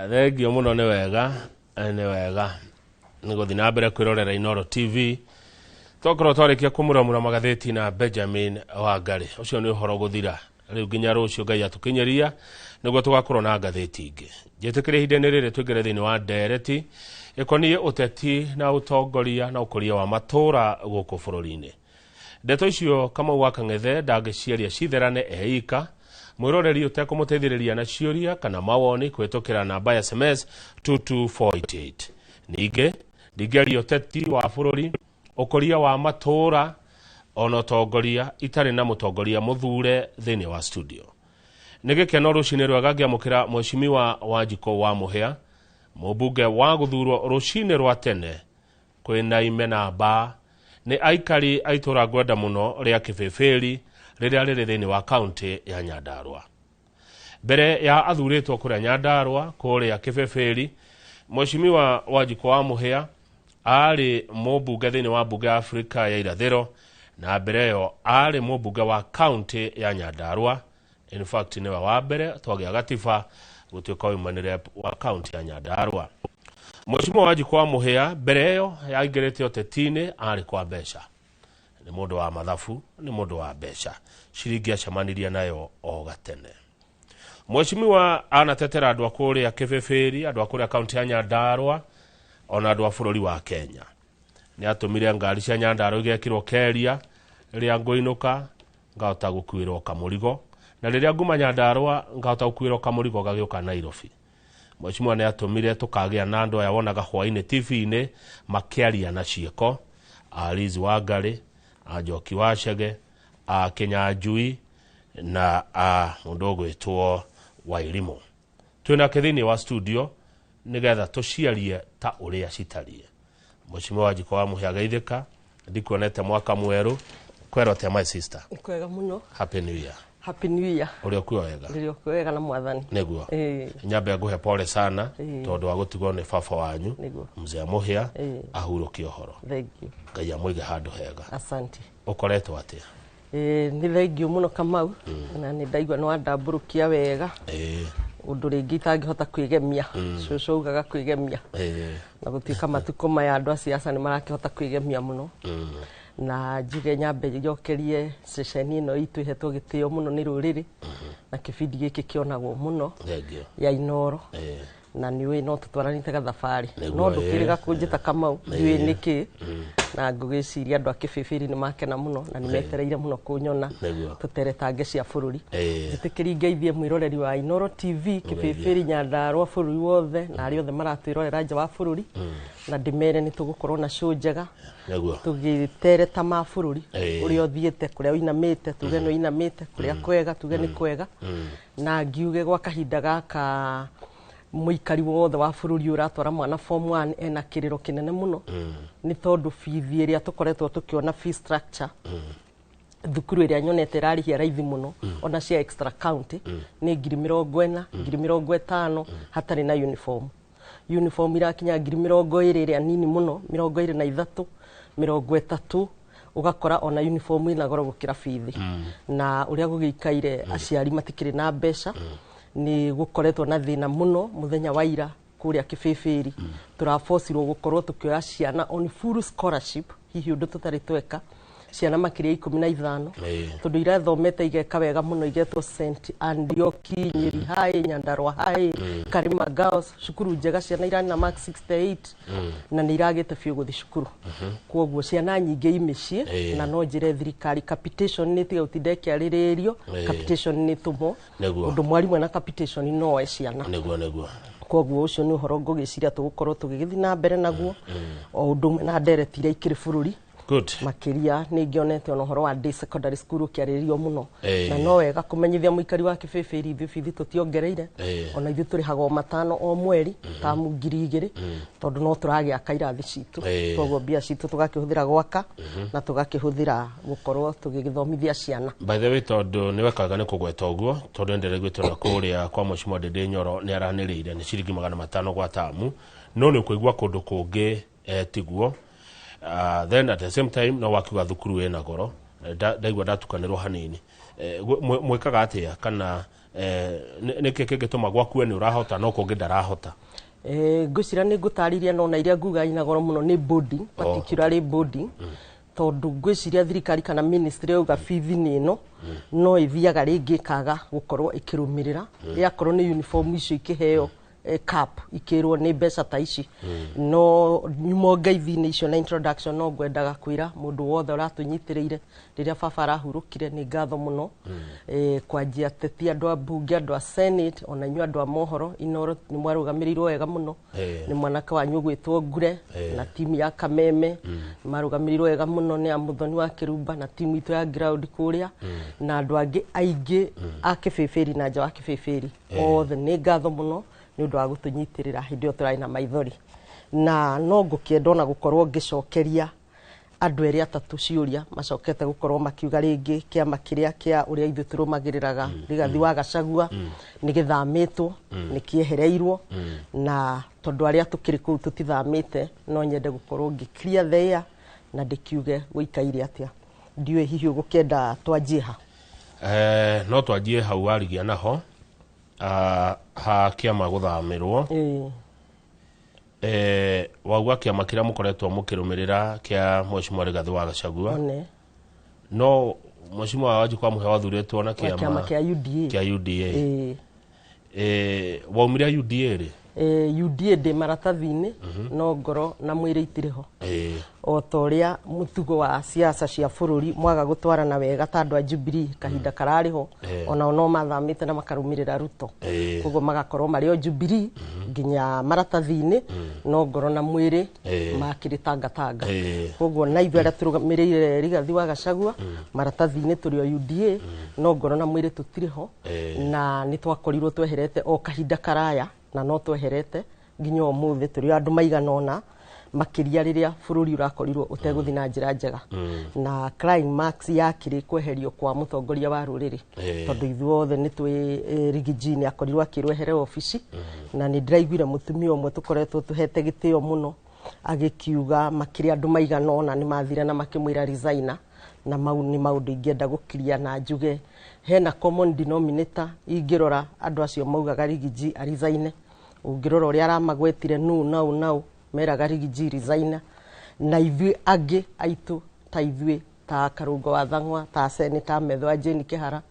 Thengio mũno. Nĩ wega, nĩ wega nĩ gũthiĩ na mbere kwĩrorera Inooro TV. Twakorwo twarĩkia kũmuramura magathĩti na Benjamin Wangari, ũcio nĩ ũhoro gũthira rĩu nginya rũciũ Ngai atũkinyĩria nĩguo tũgakorwo na ngathĩti ingĩ. Njĩtĩkĩre ihinda-inĩ rĩrĩ tũingĩre thĩinĩ wa ndereti ĩkoniĩ ũteti na ũtongoria na ũkũria wa matũũra gũkũ bũrũri-inĩ. Ndeto icio Kamau wa Kang'ethe ndangĩciaria citherane eika. Mwĩroreri ũtekũmũteithĩrĩria na ciũria kana mawoni kũhĩtũkĩra namba ya SMS 22488. Ningĩ ndingĩaria ũteti wa bũrũri, ũkũria wa matũũra ona ũtongoria itarĩ na mũtongoria mũthure thĩinĩ wa studio. Nĩ gĩkeno rũcinĩ rwega ngĩamũkĩra Mheshimiwa Wanjikũ wa Mũhĩa, mũmbunge wa gũthurwo rũcinĩ rwa tene kwĩna ime na mbaa nĩ aikari a itũũra ngwenda mũno rĩa Kĩbĩbĩri rĩrĩa rĩrĩ thĩinĩ wa kaunti ya Nyandarua. Mbere ya athurĩtwo kũrĩa Nyandarua kũrĩa Kĩbĩbĩri, Mheshimiwa Wanjikũ wa Mũhĩa arĩ mũmbunge thĩinĩ wa mbunge ya Afrika ya Irathĩro, na mbere ĩyo arĩ mũmbunge wa kaunti ya Nyandarua. In fact, nĩwe wa mbere twagĩa gatiba gũtuĩka women rep wa kaunti ya Nyandarua. Mheshimiwa Wanjikũ wa Mũhĩa mbere ĩyo yaingĩrĩte ũteti-inĩ arĩ kwa mbeca. Nĩ mũndũ wa mathabu, nĩ mũndũ wa mbeca, ciringi acemanirie nayo o gatene. Mheshimiwa anatetera andũ a kũrĩa Kĩbĩbĩri, andũ a kũrĩa kaunti ya Nyandarua ona andũ a bũrũri wa Kenya. Nĩ atũmire ngari cia Nyandarua igekĩrwo keria rĩrĩa ngũinũka ngahota gũkuĩrwo kamũrigo, na rĩrĩa nguma Nyandarua ngahota gũkuĩrwo kamũrigo gagĩũka Nairobi. Mheshimiwa nĩ atũmire tũkagĩa na andũ aya wonaga hwainĩ TV-inĩ makĩaria na ciĩko, a Liz Wangari, a Njoki wa Chege, a Kinyanjui na a mũndũ ũgwĩtwo Wairimũ. Twĩnake thĩinĩ wa studio nĩgetha tũciarie ta ũrĩa citariĩ. Mheshimiwa Wanjikũ wa Mũhĩa, geithĩka, ndikuonete mwaka mwerũ. Kwero atĩa, my sister? Kwega mũno. Happy New Year. Happy New Year. Ũrĩa ũkuo wega? Ndĩrĩ okuo wega na Mwathani. Nĩguo. Nyambe ngũhe pole sana tondũ wa gũtigwo nĩ baba wanyu, Nĩguo. Mzee Mũhĩa. Ahurũkie ũhoro. Thank you. Ngai amũige handũ hega. Asante. Ũkoretwo atĩa? Nĩ thengio mũno, Kamau, na nĩ ndaigua nĩ wandambũrũkia wega. Ũndũ rĩngĩ itangĩhota kwĩgemia, cũcũ augaga kwĩgemia na gũtuĩka matukũ maya andũ a siasa nĩ marakĩhota kwĩgemia mũno. Na njuge nyambe njokerie ceceni ĩno itũ ĩhetwo gĩtĩo mũno nĩ rũrĩrĩ na kĩbindi gĩkĩ kĩonagwo mũno Thengio. ya Inooro. Na nĩ ũĩ no tũtwaranĩte gathabarĩ. No ndũkĩrĩga kũnjĩta Kamau, ndiũĩ nĩkĩ, na ngũgĩciria andũ a Kĩbĩbĩri nĩ makena mũno na nĩ metereire mũno kũnyona tũteretange cia bũrũri. Njĩtĩkĩri ngeithie mwĩroreri wa Inooro TV Kĩbĩbĩri, Nyandarua, bũrũri wothe na arĩa othe maratwĩrorera nja wa bũrũri, na ndĩmere nĩ tũgũkorwo na show njega tũgĩtereta ma bũrũri ũrĩa ũthiĩte, kũrĩa ũinamĩte tuge nĩ ũinamĩte, kũrĩa kwega tuge nĩ kwega. Na ngiuge gwa kahinda gaka mũikari wothe wa bũrũri ũyũ ũratwara mwana form 1 ena kĩrĩro kĩnene mũno, nĩ tondũ bithi ĩrĩa tũkoretwo tũkĩona, fee structure, thukuru ĩrĩa nyonete ĩrarĩhia raithi mũno ona cia extra county nĩ 40,000, 50,000 hatarĩ na uniform. Uniform irakinya 20,000 ĩrĩa nini mũno, 23, 30. Ũgakora ona uniform ĩna goro gũkĩra bithi. Na ũrĩa gũgĩikaire, aciari matikĩrĩ na mbeca. Nĩ gũkoretwo na thĩna mũno. Mũthenya wa ira kũrĩa Kĩbĩbĩri tũrabocirwo gũkorwo tũkĩoya ciana on full scholarship, hihi ũndũ tũtarĩ tweka, ciana makĩria 15, tondũ irathomete igeka wega mũno, igetwo St Andioki, Nyeri High, Nyandarua High, Karima Girls, cukuru njega. Ciana irarĩ na mark 68 na nĩ iragĩte biũ gũthiĩ cukuru. Koguo ciana nyingĩ i mĩciĩ. Na no njĩre thirikari capitation nĩ tiga gũtinda ĩkĩarĩrĩrio. Capitation nĩ tũmwo. Ũndũ mwarimũ ena capitation no oe ciana. Nĩguo nĩguo. Koguo ũcio nĩ ũhoro ngũgĩciria tũgũkorwo tũgĩgĩthiĩ na mbere naguo, o ũndũ ũmwe na ndereti iria ikĩrĩ bũrũri. Makĩria nĩ ngĩonete ona ũhoro wa day secondary school ũkĩarĩrĩrio mũno. Na no wega kũmenyithia mũikari wa Kĩbĩbĩri ithuĩ bithi tũtiongereire. Ona ithuĩ tũrĩhaga o 5 o mweri, tamu 2000, tondũ no tũragĩaka irathi citũ. Koguo mbia citũ tũgakĩhũthĩra gwaka na tũgakĩhũthĩra gũkorwo tũgĩgĩthomithia ciana. By the way, tondũ nĩ wekaga nĩ kũgweta ũguo, tondũ nĩndĩraiguĩte ona kũrĩa kwa Mheshimiwa Ndindi Nyoro nĩ aranĩrĩire nĩ ciringi 500 gwa tamu, no nĩ ũkũigua kũndũ kũngĩ tiguo. Then at the same time no wakiuga thukuru ĩna goro. Ndaigua ndatukanĩrwo hanini. Mwĩkaga atĩa kana Nĩkĩ kĩngĩtũma gwaku we nĩ ũrahota no kũngĩ ndarahota? Ngwĩciria nĩ ngũtarĩria, no na iria nguga ina goro mũno nĩ boarding, particularly boarding, tondũ ngwĩciria thirikari kana ministry yauga bithi nĩ ĩno, no ĩthiaga rĩngĩ ĩkaga gũkorwo ĩkĩrũmĩrĩra. Yakorwo nĩ uniform icio ikĩheo, cap ikĩrwo nĩ mbeca ta ici, no nyuma ngeithi-inĩ icio na introduction, no ngwendaga kwĩra mũndũ wothe ũratũnyitĩrĩire rĩrĩa baba arahurũkire nĩ ngatho mũno, kwanjia ateti, andũ a mbunge, andũ a senate, ona inyuĩ andũ a mohoro Inoro nĩ mwarũgamĩrĩirwo wega mũno nĩ mwanake wanyu ũgwĩtwo Ngure na timu ya Kameme. Nĩ marũgamĩrĩirwo wega mũno nĩ Amuthoni wa Kĩrumba na timu itũ ya ground kũrĩa, na andũ angĩ aingĩ a Kĩbĩbĩri na nja wa Kĩbĩbĩri othe, nĩ ngatho mũno nĩ ũndũ wa gũtũnyitĩrĩra hĩndĩ ĩyo tũrarĩ na maithori. Na no ngũkĩenda ona gũkorwo ngĩcokeria andũ erĩ atatũ ciũria macokete gũkorwo makiuga rĩngĩ kĩama kĩrĩa kĩa ũrĩa ithuĩ tũrũmagĩrĩraga Rigathi wa Gachagua nĩ gĩthamĩtwo, nĩ kĩehereirwo, na tondũ arĩa tũkĩrĩ kũu tũtithamĩte, no nyende gũkorwo ngĩ clear the air na ndĩkiuge gũikaire atĩa. Ndiũĩ hihi ũgũkĩenda twanjie ha? No twanjie hau warigia naho, ha kĩama gũthamĩrwo. Wauga kĩama kĩrĩa mũkoretwo mũkĩrũmĩrĩra kĩa Mheshimiwa Rigathi wa Gachagua, one no Mheshimiwa Wanjikũ wa Mũhĩa wathurĩtwo na wa kĩama kĩama kĩa UDA. Kĩa UDA. Ĩĩ. Waumire UDA rĩ? UDA ndĩ maratathi-inĩ, no ngoro na mwĩrĩ itirĩ ho. O ta ũrĩa mũtugo wa siasa cia bũrũri, mwaga gũtwarana wega ta andũ a Jubilee kahinda kararĩ ho, onao no mathamĩte na makarũmĩrĩra Ruto. Koguo magakorwo marĩ o Jubilee nginya maratathi-inĩ, no ngoro na mwĩrĩ makĩrĩ tangatanga. Koguo na ithuĩ arĩa tũrũgamĩrĩire Rigathi wa Gachagua, maratathi-inĩ tũrĩ o UDA, no ngoro na mwĩrĩ tũtirĩ ho. Na nĩ twakorirwo tweherete o kahinda karaya, na no tweherete nginya ũmũthĩ. Tũrĩ o andũ maigana ũna, makĩria rĩrĩa bũrũri ũrakorirwo ũtegũthiĩ na njĩra njega, na climax yakĩrĩ kweherio kwa mũtongoria wa rũrĩrĩ, tondũ ithuothe nĩ twĩ Rigiji nĩ akorirwo akĩrwo ehere obici. Na nĩ ndĩraiguire mũtumia ũmwe tũkoretwo tũhete gĩtĩo mũno agĩkiuga makĩria andũ maigana ũna nĩ mathire na makĩmwĩra resigner, na mau nĩ maũndũ ingĩenda gũkiria na njuge hena common denominator. Ingĩrora andũ acio maugaga Rigiji arisaine, ũngĩrora ũrĩa aramagwetire nũ nau nau meraga Rigiji resigner, na ithuĩ angĩ aitũ ta ithuĩ ta Karũngo wa Thang'wa, ta Senator Metho wa Jane Kĩhara,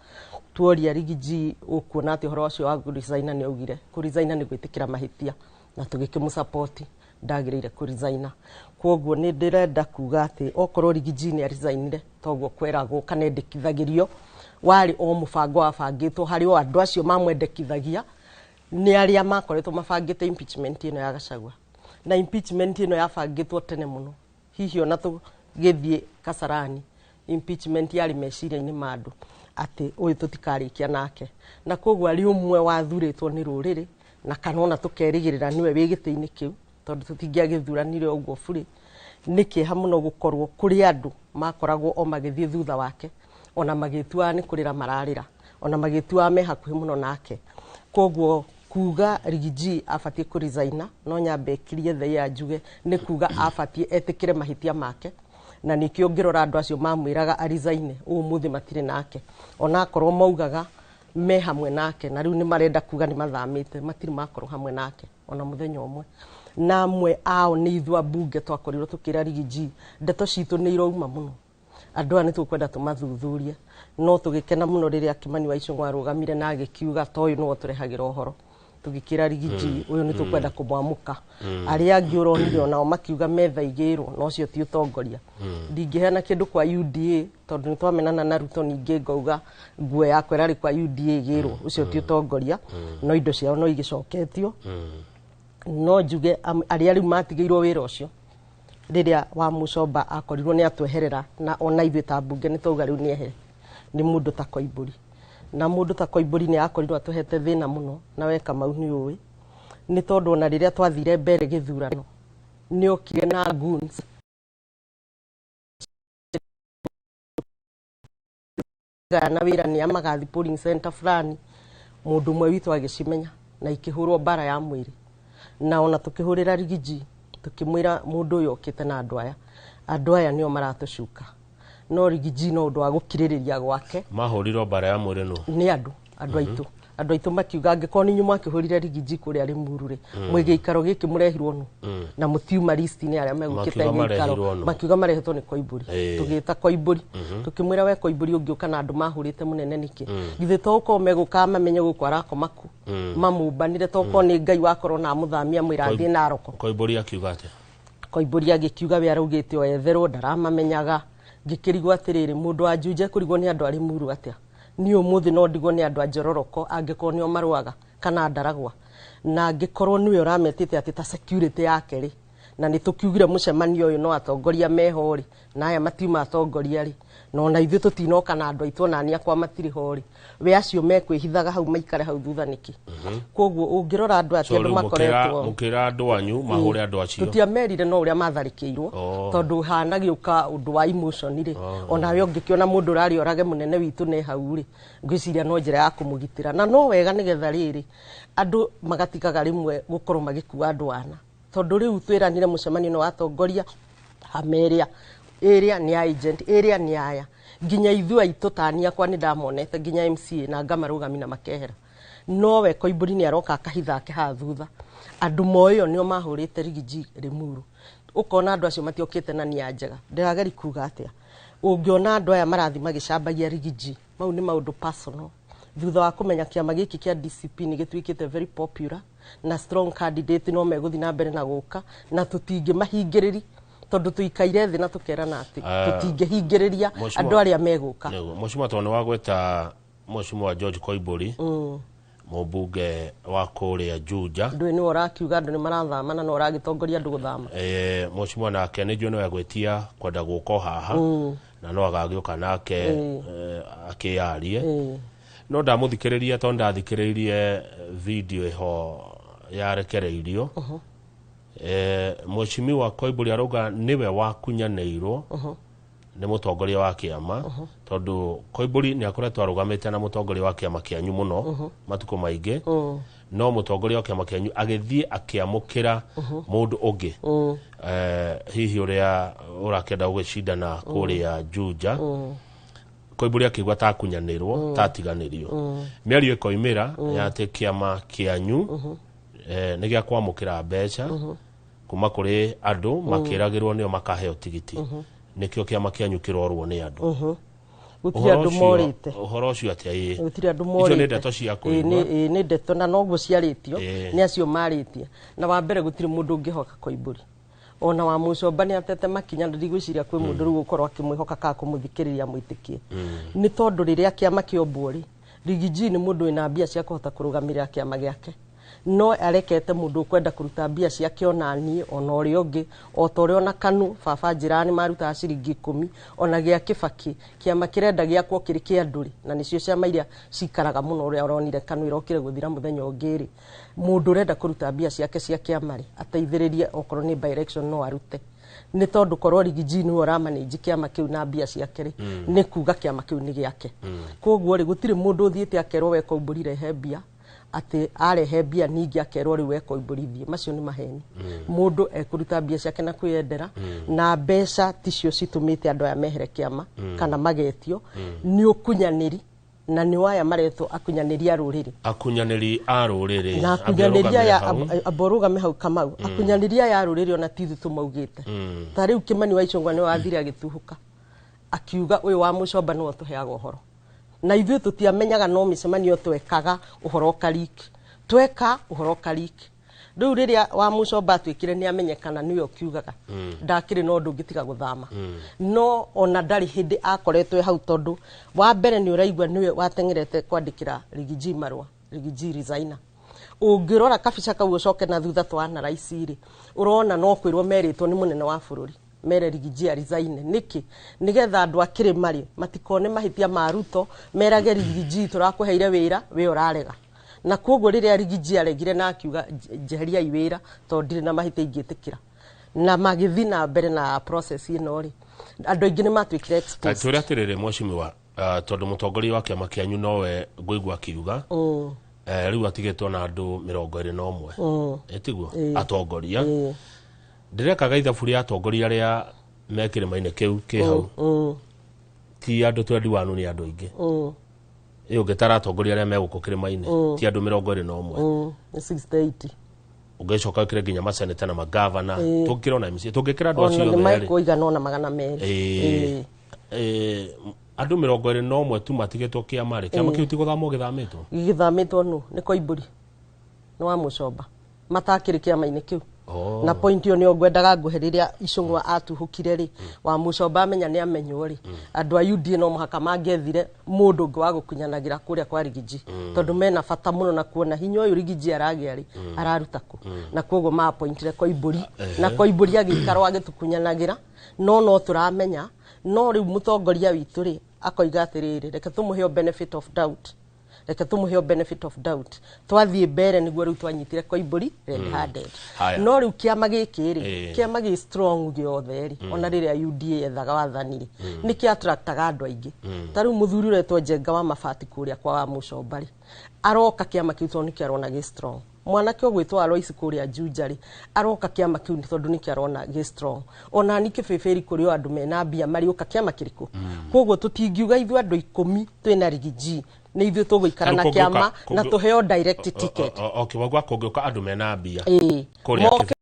tuoria Rigiji ũkuona atĩ ũhoro ũcio wa resigner, nĩ augire kũresigner nĩ gwĩtĩkĩra mahĩtia, na tũgĩkĩmũsupport ndagĩrĩire kũresigner. Koguo nĩ ndĩrenda kuga atĩ okorwo Rigiji nĩ aresignire toguo kweragwo kana endekithagĩrio, warĩ o mũbango wabangĩtwo harĩ o andũ acio mamwendekithagia nĩ arĩa makoretwo mabangĩte impeachment ĩno ya Gachagua. Na impeachment ĩno yabangĩtwo tene mũno, hihi ona tũgĩthiĩ Kasarani, impeachment yarĩ meciria-inĩ ma andũ atĩ ũyũ tũtikarĩkia nake, na koguo arĩ ũmwe wathurĩtwo nĩ rũrĩrĩ, na kana ona tũkerĩgĩrĩra nĩwe wĩ gĩtĩ-inĩ kĩu, tondũ tũtingĩagĩthuranire ũguo burĩ. Nĩ kĩeha mũno gũkorwo kũrĩ andũ makoragwo o magĩthiĩ thutha wake, ona magĩtuaga nĩ kũrĩra mararĩra, ona magĩtuaga me hakuhĩ mũno nake. Koguo kuga Rigiji abatiĩ kũresigna, no nyambe kirie theia njuge nĩ kuga abatiĩ etĩkĩre mahĩtia make, na nĩkĩo ũngĩrora andũ acio mamwĩraga arisaine ũmũthĩ matirĩ nake, onakorwo maugaga me hamwe nake, na rĩu nĩ marenda kuga nĩ mathamĩte, matirĩ makorwo hamwe nake ona mũthenya ũmwe. Na amwe ao nĩ ithuĩ ambunge twakorirwo tũkĩra Rigiji ndeto citũ nĩ irauma mũno, andũ aya nĩ tũkwenda tũmathuthurie. No tũgĩkena mũno rĩrĩa Kimani wa Ichung'wa arũgamire na agĩkiuga ta ũyũ nĩwe ũtũrehagĩra ũhoro. Tũgĩkĩra Rigiji ũyũ nĩ tũkwenda kũmwamũka. Arĩa angĩ ũronire onao makiuga metha igĩrwo, na ũcio ti ũtongoria. Ndingĩheana kĩndũ kwa UDA tondũ nĩ twamenana na Ruto, ningĩ ngauga nguo yakwa ĩrarĩ kwa UDA ĩgĩrwo, ũcio ti ũtongoria, no indo ciao no igĩcoketio. No njuge arĩa rĩu matigĩirwo wĩra ũcio rĩrĩa wa Mũcomba akorirwo nĩ atweherera, na ona ithuĩ ta mbunge nĩ twauga rĩu nĩ ehere, nĩ mũndũ ta Koimbũri. Na mũndũ ta Koimbũri nĩ akorirwo atũhete thĩna mũno, na we Kamau nĩ ũĩ, nĩ tondũ ona rĩrĩa twathire mbere gĩthurano nĩ okire na goons na wĩra nĩ amagathi polling center fulani, mũndũ ũmwe witũ agĩcimenya na ikĩhũrwo mbara ya mwĩrĩ. Na ona tũkĩhũrĩra Rigiji tũkĩmwĩra mũndũ ũyũ okĩte na andũ aya, andũ aya nĩo maratũcuka, no Rigiji no ũndũ wa gũkirĩrĩria gwake. Mahũrirwo mbara ya mwĩrĩ nũ? Nĩ andũ aitũ Andũ aitũ makiuga angĩkorwo nĩ inyuĩ mwakĩhũrire Rigiji kũrĩa Limuru rĩ, mwĩ gĩikaro gĩkĩ mũrehirwo nũ na mũtiuma list-inĩ arĩa megũkĩte Makiuga gĩikaro. Marehirwo nũ? Makiuga marehetwo nĩ Koimbũri. Tũgĩta Koimbũri, tũkĩmwĩra, we Koimbũri, ũngĩũka na andũ mahũrĩte mũnene nĩkĩ? Githĩ to ũkorwo megũka mamenye gũkũ arakoma kũ, mamũmbanire? To korwo nĩ Ngai wakorwo na amũthamia mwĩra athiĩ Naroko. Koimbũri akiuga atĩa? Koimbũri agĩkiuga we araugĩte o etherwo, ndaramamenyaga. Ngĩkĩrigwo atĩrĩrĩ, mũndũ wa Juja kũrigwo nĩ andũ a Limuru atĩa? Niĩ ũmũthĩ no ndigwo nĩ andũ a Njororoko angĩkorwo nĩo marũaga kana Ndaragwa, na angĩkorwo nĩwe ũrametĩte atĩ ta security yake rĩ, na nĩ tũkiugire mũcemanio ũyũ no atongoria meho rĩ, na aya matiuma atongoria rĩ, na ona ithuĩ tũtinoka na andũ aitũ, ona niĩ akwa matirĩ ho rĩ, we acio mekwĩhithaga hau maikare hau thutha nĩkĩ? Koguo ũngĩrora andũ atĩ So andũ rĩu mũkĩra makoretwo mũkĩra andũ anyu mahũre andũ acio? Tũtiamerire, no ũrĩa matharĩkĩirwo. Tondũ hana gĩũka ũndũ wa emotion rĩ, onawe ũngĩkĩona mũndũ ũrarĩ orage mũnene witũ ne hau rĩ, ngwĩciria no njĩra ya kũmũgitĩra na no wega, nĩgetha rĩrĩ andũ magatigaga rĩmwe gũkorwo magĩkua andũ ana, tondũ rĩu twĩranire mũcemanio nĩ watongoria amerĩa ĩrĩa nĩ agent, ĩrĩa nĩ aya, nginya ithuĩ aitũ tani akwa nĩ ndamonete nginya MCA na ngamarũgami na makehera. Nowe Koimbũri nĩ aroka akahitha ake haha thutha, andũ moĩyo nĩo mahũrĩte Rigiji Limuru. Ũkona andũ acio matiokĩte na nia njega. Ndĩrageri kuga atĩa? Ũngĩona andũ aya marathiĩ magĩcambagia Rigiji, mau nĩ maũndũ personal. Thutha wa kũmenya kĩama gĩkĩ kĩa DCP nĩ gĩtuĩkĩte very popular na strong candidate, no megũthiĩ na mbere na gũka na tũtingĩmahingĩrĩri, tondũ tũikaire thĩ na tũkerana atĩ tũtingĩhingĩrĩria andũ arĩa megũka. Nĩguo. Mheshimiwa, tondũ nĩ wagweta Mheshimiwa George Koimbũri, mũmbunge wa kũrĩa Juja. Ndũĩ nĩwe ũrakiuga andũ nĩ marathama na no ũragĩtongoria andũ gũthama. Mheshimiwa nake nĩ njũĩ no egwĩtia kwenda gũka o haha na no agagĩũka nake akĩyarie, no ndamũthikĩrĩria tondũ ndathikĩrĩirie video ĩho yarekereirio. Mheshimiwa Koimbũri arauga nĩwe wakunyanĩirwo nĩ mũtongoria wa kĩama, tondũ Koimbũri nĩ akoretwo arũgamĩte na mũtongoria wa kĩama kĩanyu mũno matukũ maingĩ, no mũtongoria wa kĩama kĩanyu agĩthiĩ akĩamũkĩra mũndũ ũngĩ, hihi ũrĩa ũrakĩenda gũgĩcindana kũrĩa Juja. Koimbũri akĩigua takunyanĩrwo, tatiganĩrio. Mĩario ĩkoimĩra ya atĩ kĩama kĩanyu nĩ gĩa kwamũkĩra mbeca kuma kũrĩ andũ makĩragĩrwo nĩo makaheo tigiti, nĩkĩo kĩama kĩanyu kĩrorwo nĩ andũ. Gũtirĩ andũ morĩte. Ũhoro ũcio atĩa? Ĩĩ. Gũtirĩ andũ Icio morĩte. nĩ ndeto cia Ĩĩ, kũigua. Ĩĩ, nĩ ndeto na noguo ciarĩtio nĩ acio marĩtie. Na wa mbere, gũtirĩ mũndũ ũngĩhoka Koimbũri, ona wa mũcomba nĩ atete makinya. Ndigwĩciria kwĩ mũndũ rĩu ũkorwo akĩmwĩhoka kana kũmũthikĩrĩria mwĩtĩkie, nĩ tondũ rĩrĩa kĩama kĩombwo rĩ, Rigiji nĩ mũndũ wĩna mbia cia kũhota kũrũgamĩrĩra kĩama gĩake, no arekete mũndũ ũkwenda kũruta mbia ciake, ona niĩ ona ũrĩa ũngĩ, o ta ũrĩa ona Kanu baba njĩraga nĩ marutaga ciringi 10, ona gĩa Kĩbakĩ. Kĩama kĩrenda gĩakwo kĩrĩ kĩa andũ rĩ, na nĩcio ciama iria cikaraga mũno, ũrĩa ũronire Kanu ĩrokire gũthira mũthenya ũngĩ rĩ, mũndũ ũrenda kũruta mbia ciake cia kĩama rĩ, ateithĩrĩrie okorwo nĩ by election no arute, nĩ tondũ korwo Rigiji nĩwe ũramanĩnji kĩama kĩu na mbia ciake rĩ, nĩ kuga kĩama kĩu nĩ gĩake. Koguo rĩ, gũtirĩ mũndũ ũthiĩte akerwo we Koimbũri rehe mbia, atĩ arehe mbia ningĩ akerwo rĩu we Koimbũri thiĩ. Macio nĩ maheni. Mũndũ ekũruta mbia ciake na kwĩyendera, na mbeca ticio citũmĩte andũ aya mehere kĩama kana magetio. Nĩ ũkunyanĩri, na nĩ aya maretwo akunyanĩri a rũrĩrĩ. Akunyanĩri a rũrĩrĩ. Na akunyanĩri aya Hau. Amba ũrũgame hau, Kamau. Akunyanĩri aya a rũrĩrĩ, ona ti ithuĩ tũmaugĩte. Ta rĩu Kĩmani wa Ichung'wa nĩwe wathire agĩtuhũka akiuga ũyũ wa mũcomba nĩwe ũtũheaga ũhoro, na ithuĩ tũtiamenyaga, no mĩcemanio twekaga ũhoro ũkariki, tweka ũhoro ũkariki. Rĩu rĩrĩa wa mũcomba atuĩkire nĩ amenyekana nĩwe ũkiugaga, ndakĩrĩ na ũndũ ũngĩ tiga gũthama. No ona ndarĩ hĩndĩ akoretwo e hau, tondũ wa mbere nĩ ũraigua nĩwe wateng'erete kwandĩkĩra Rigiji marũa, Rigiji resigner. Ũngĩrora kabica kau ũcoke na thutha twa analyse rĩ, ũrona no kwĩrwo merĩtwo nĩ mũnene wa bũrũri mere Rigiji resign. Nĩkĩ? Nĩgetha andũ a kĩrĩma rĩ matikone mahĩtia ma Ruto, merage Rigiji tũrakũheire wĩra we ũrarega. Na koguo rĩrĩa Rigiji aregire na akiuga, "Njeheriai wĩra tondũ ndirĩ na mahĩtia ingĩtĩkĩra," na magĩthiĩ na mbere na process ĩno rĩ, andũ aingĩ nĩ matuĩkire exposed. Tũrĩa atĩrĩrĩ, mheshimiwa, tondũ mũtongoria wa kĩama kĩanyu nowe ngũigua akiuga rĩu atigĩtwo na andũ 21, ĩtiguo atongoria? Ndĩrekaga ithabu rĩa atongoria arĩa me kĩrĩma-inĩ kĩu kĩ hau, ti andũ 21, nĩ andũ aingĩ. Ĩ ũngĩtara atongoria arĩa megũkũ kĩrĩma-inĩ ti andũ 21. Nĩ 68. Ũngĩcoka wĩkĩre nginya maseneta na magavana, tũngĩkĩra ona MCA, tũngĩkĩra andũ Ona acio nĩ othe rĩ, maikũigana ona 200. Andũ 21 tu matigĩtwo kĩama rĩ, kĩama kĩu ti gũthamwo gĩthamĩtwo? Gĩthamĩtwo nũ? Nĩ Koimbũri, nĩ wa Mũcomba, matakĩrĩ kĩama-inĩ kĩu. Na point ĩyo nĩyo ngwendaga ngũhe. Rĩrĩa Icũng'wa atuhũkire rĩ, wa Mũcomba amenya nĩ amenywo rĩ, andũ a UDA no mũhaka mangĩethire mũndũ ũngĩ wa gũkunyanagĩra kũrĩa kwa Rigiji, tondũ mena bata mũno na kuona hinya ũyũ Rigiji aragĩa rĩ, araruta kũ, na koguo ma-appointire Koimbũri, na Koimbũri agĩikara agĩtũkunyanagĩra. No tũramenya no rĩu mũtongoria witũ rĩ, akoiga atĩrĩrĩ, reke tũmũhe benefit of doubt, reke tũmũhe benefit of doubt. Twathiĩ mbere nĩguo rĩu twanyitire Koimbũri red handed. Haya. No rĩu kĩama gĩkĩ rĩ, kĩama gĩ strong gĩothe rĩ, ona rĩrĩa UDA yethaga wathani rĩ, nĩ kĩ attractaga andũ aingĩ. Ta rĩu mũthuri ũretwo Njenga wa Mabati kũrĩa kwa wa Mũcomba rĩ, aroka kĩama kĩu tondũ nĩkĩo arona gĩ strong. Mwanake ũgwĩtwo Alois kũrĩa Juja rĩ, aroka kĩama kĩu tondũ nĩkĩo arona gĩ strong. Ona ni kĩbĩbĩri kũrĩ o andũ mena mbia marĩũka kĩama kĩrĩkũ. Koguo tũtingiuga ithuĩ andũ 10 twĩna Rigiji nĩ ithuĩ tũgũikara na Tarĩu kĩama na tũheo direct ticket. Okay, wauga kũngĩũka andũ mena mbia Ĩĩ. kũrĩa Moke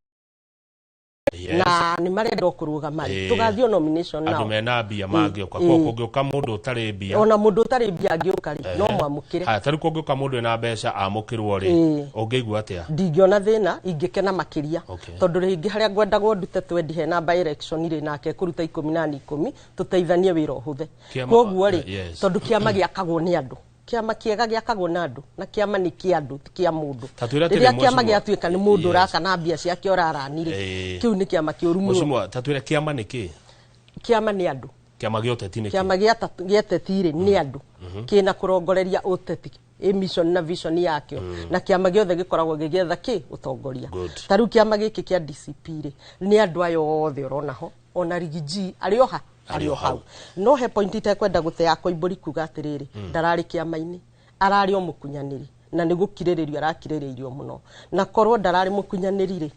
Yes. na nĩ marenda o kũrũgama rĩ, tũgathiĩ nomination Andũ nao. mena mbia mangĩũka, koguo kũngĩũka mũndũ ũtarĩ mbia, Ona mũndũ ũtarĩ mbia angĩũka rĩ, no mwamũkĩre. Haya, tarĩu kũngĩũka mũndũ wĩna mbeca amũkĩrwo rĩ, ũngĩigua atĩa? Ndingĩona thĩna, ingĩkena makĩria, tondũ rĩngĩ harĩa ngwendagwo ndute twendi hena by election rĩ, nake kũruta 10 na 10, tũteithanie wĩra ũhũthe. Koguo rĩ, tondũ kĩama gĩakagwo nĩ andũ, kĩama kĩega gĩakagwo na andũ, na kĩama nĩ kĩa andũ, ti kĩa mũndũ. Ta twĩre atĩrĩ, Rĩrĩa kĩama mheshimiwa. gĩatuĩka nĩ mũndũ ũraka na mbia ciake ũrarani rĩ, kĩu nĩ kĩama kĩũru mũno. Mheshimiwa, ta twĩre kĩama nĩ kĩ? Kĩama nĩ andũ. Kĩama gĩa ũteti nĩ kĩ? Kĩama gĩa ũteti rĩ, nĩ andũ kĩna kũrongoreria ũteti, ĩ mission na vision yakĩo, na kĩama gĩothe gĩkoragwo gĩgĩetha kĩ ũtongoria. Ta rĩu kĩama gĩkĩ kĩa DCP rĩ, nĩ andũ aya othe ũrona ho, ona Rigiji arĩ o ha, arĩ o hau. No he point itekwenda gũte ya Koimbũri kuga atĩrĩrĩ, ndararĩ kĩama-inĩ, ararĩ o mũkunyanĩri, na nĩ gũkirĩrĩrio arakirĩrĩirio mũno. Na korwo ndararĩ mũkunyanĩri rĩ,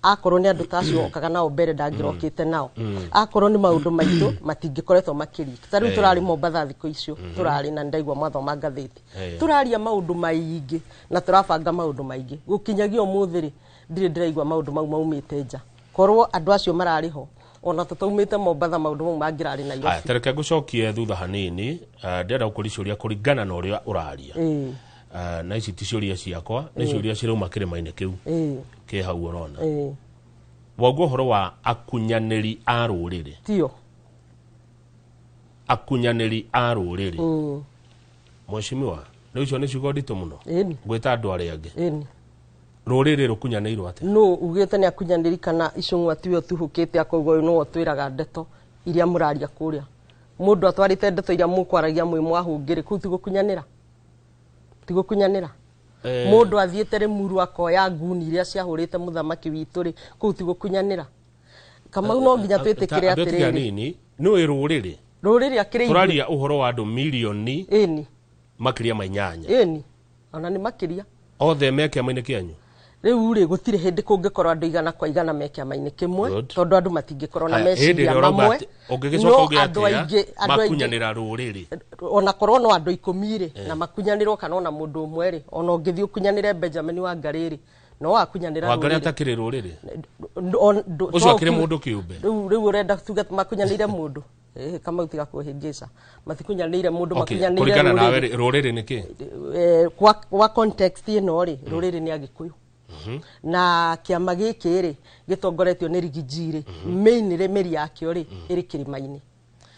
akorwo nĩ andũ ta acio okaga nao mbere, ndangĩrokĩte nao. Akorwo nĩ maũndũ maitũ matingĩkoretwo makĩriki. Ta rĩu tũrarĩ Mombatha thikũ icio tũrarĩ, na ndaigua mwathoma ngathĩti, tũraria maũndũ maingĩ na tũrabanga maũndũ maingĩ. Gũkinyagia ũmũthĩ rĩ, ndirĩ ndĩraigua maũndũ mau maumĩte nja. Korwo andũ acio mararĩ ho, ona tũtaumĩte Mombatha, maũndũ mau mangĩrarĩ Haya, Nairobi. tareke ngũcokie thutha hanini. Ndĩrenda gũkũria ciũria kũringana na ũrĩa ũraria. Na ici ti ciũria ciakwa, nĩ ciũria cirauma kĩrĩma-inĩ kĩu kĩ hau ũrona. Wauga ũhoro wa akunyanĩri a rũrĩrĩ. Tio. Akunyanĩri a rũrĩrĩ, mheshimiwa, rĩu icio nĩ ciugo nditũ mũno gwĩta andũ arĩa angĩ. Rũrĩrĩ rũkunyanĩirwo atĩa? Nũ ugĩte nĩ akunyanĩri? Kana Icũng'wa tiwe ũtuhũkĩte akauga ũyũ nĩwe ũtwĩraga ndeto iria mũraria kũrĩa? Mũndũ atwarĩte ndeto iria mũkwaragia mwĩ mwahũngĩrĩ kũu, ti gũkunyanĩra? Ti gũkunyanĩra? Mũndũ athiĩte Rĩmuru akoya nguni iria ciahũrĩte mũthamaki witũ rĩ, kũu ti gũkunyanĩra? Kamau, no nginya twĩtĩkĩre Andũ etiga atĩrĩrĩ, nini nĩũĩ rũrĩrĩ, rũrĩrĩ akĩrĩ ithuĩ. Tũraria ũhoro wa andũ mirioni makĩria ma 8. Ĩni, ona nĩ makĩria. Othe me kĩama-inĩ kĩanyu? Rĩu rĩ, gũtirĩ hĩndĩ kũngĩkorwo andũ 100% me kĩama-inĩ kĩmwe, tondũ andũ matingĩkorwo na Haya, hĩndĩ meciria ĩrĩa ũrauga mamwe. atĩ- ũngĩgĩcoka No uge andũ atĩa aingĩ, andũ aingĩ makunyanĩra rũrĩrĩ? Ona korwo no andũ 10 rĩ, na makunyanĩrwo kana ona mũndũ ũmwe rĩ, ona ũngĩthiĩ ũkunyanĩre Benjamin Wangarĩ rĩ, no wakunyanĩra Wangarĩ rũrĩrĩ. atakĩrĩ rũrĩrĩ? Ũcio Ũcio akĩrĩ mũndũ kĩũmbe. Rĩu ũrenda tuge makunyanĩire mũndũ? Kamau, tiga kũhĩngĩca, matikunyanĩire mũndũ, Okay, makunyanĩire kũringana nawe rũrĩrĩ. rĩ, rũrĩrĩ nĩ kĩ? Kwa context ĩno rĩ, rũrĩrĩ nĩ Agĩkũyũ, na kĩama gĩkĩ rĩ, gĩtongoretio nĩ Rigiji rĩ, main rĩ, mĩri yakĩo rĩ, ĩrĩ kĩrĩma-inĩ,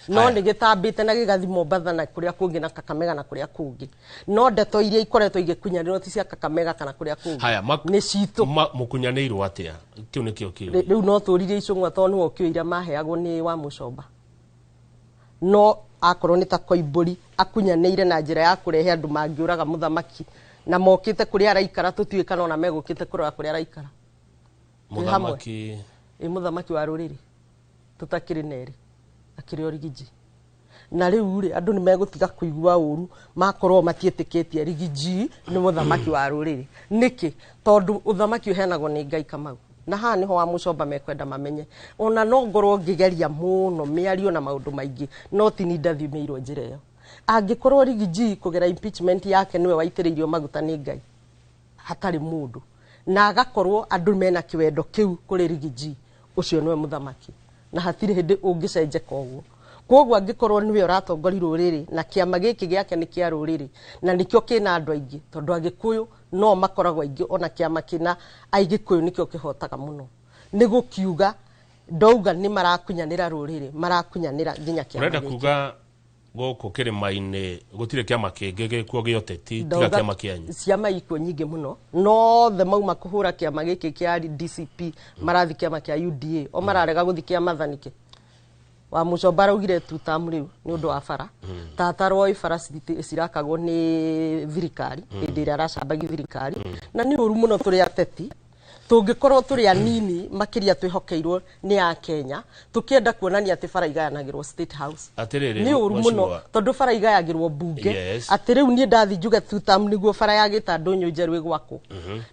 no Haya. nĩ gĩtambĩte na gĩgathiĩ Mombatha na kũrĩa kũngĩ na Kakamega na kũrĩa kũngĩ, no ndeto iria ikoretwo igĩkunyanĩrwo ti cia Kakamega kana kũrĩa kũngĩ, Haya, nĩ citũ. Mũkunyanĩirwo atĩa? Kĩu nĩkĩo kĩũria. Rĩu no tũririe Icũng'wa, tondũ nĩwe ũkĩũĩ iria maheagwo nĩ wa Mũcomba. No akorwo nĩ ta Koimbũri akunyanĩire na njĩra ya kũrehe andũ mangĩũraga mũthamaki na mokĩte kũrĩa araikara, tũtiũĩ kana ona megũkĩte kũrora kũrĩa araikara. Twĩ hamwe. Mũthamaki? Ĩ, mũthamaki wa rũrĩrĩ tũtakĩrĩ nerĩ, akĩrĩ o Rigiji. Na rĩu rĩ, andũ nĩ megũtiga kũigua ũru makorwo matiĩtĩkĩtie Rigiji nĩ mũthamaki wa rũrĩrĩ. Nĩkĩ? Tondũ ũthamaki ũheanagwo nĩ Ngai, Kamau, na haha nĩho wa Mũcomba mekwenda mamenye. Ona no ngorwo ngĩgeria mũno mĩario na maũndũ maingĩ, no ti ni ndathimĩirwo njĩra ĩyo. Angĩkorwo Riggy G kũgera impeachment yake nĩwe waitĩrĩirio maguta nĩ Ngai hatarĩ mũndũ, na agakorwo andũ mena kĩwendo kĩu kũrĩ Riggy G, ũcio nĩwe mũthamaki na hatirĩ hĩndĩ ũngĩcenjeka ũguo. Koguo angĩkorwo nĩwe ũratongoria rũrĩrĩ na kĩama gĩkĩ gĩake nĩ kĩa rũrĩrĩ na nĩkĩo kĩna andũ aingĩ, tondũ Agĩkũyũ no makoragwo aingĩ, ona kĩama kĩna Agĩkũyũ nĩkĩo kĩhotaga mũno, nĩ gũkiuga ndauga nĩ marakunyanĩra rũrĩrĩ, marakunyanĩra nginya kĩama Ũrenda gĩkĩ. kuga gũkũ kĩrĩma-inĩ gũtirĩ kĩama kĩngĩ gĩkuo gĩa ũteti tiga kĩama kĩanyu? Ciama ikuo nyingĩ mũno, nothe mauma kũhũra kĩama gĩkĩ kĩa DCP marathi kĩama kĩa UDA, o mararega gũthi kĩa Mathanike. Wa Mũcomba araugire tu tamu rĩu nĩ ũndũ wa bara. Tata Roy bara cirakagwo nĩ thirikari hĩndĩ ĩrĩa aracambagia thirikari, na nĩ ũru mũno tũrĩ ateti tũngĩkorwo tũrĩ anini makĩria twĩhokeirwo nĩ a Kenya tũkĩenda kuonania atĩ bara igayanagĩrwo State House. Atĩrĩrĩ, Nĩ ũru mũno mheshimiwa. tondũ bara igayagĩrwo mbunge. Atĩ rĩu niĩ ndathi njuge two term nĩguo bara ya Gĩtandũ Njerũ ĩgwakwo.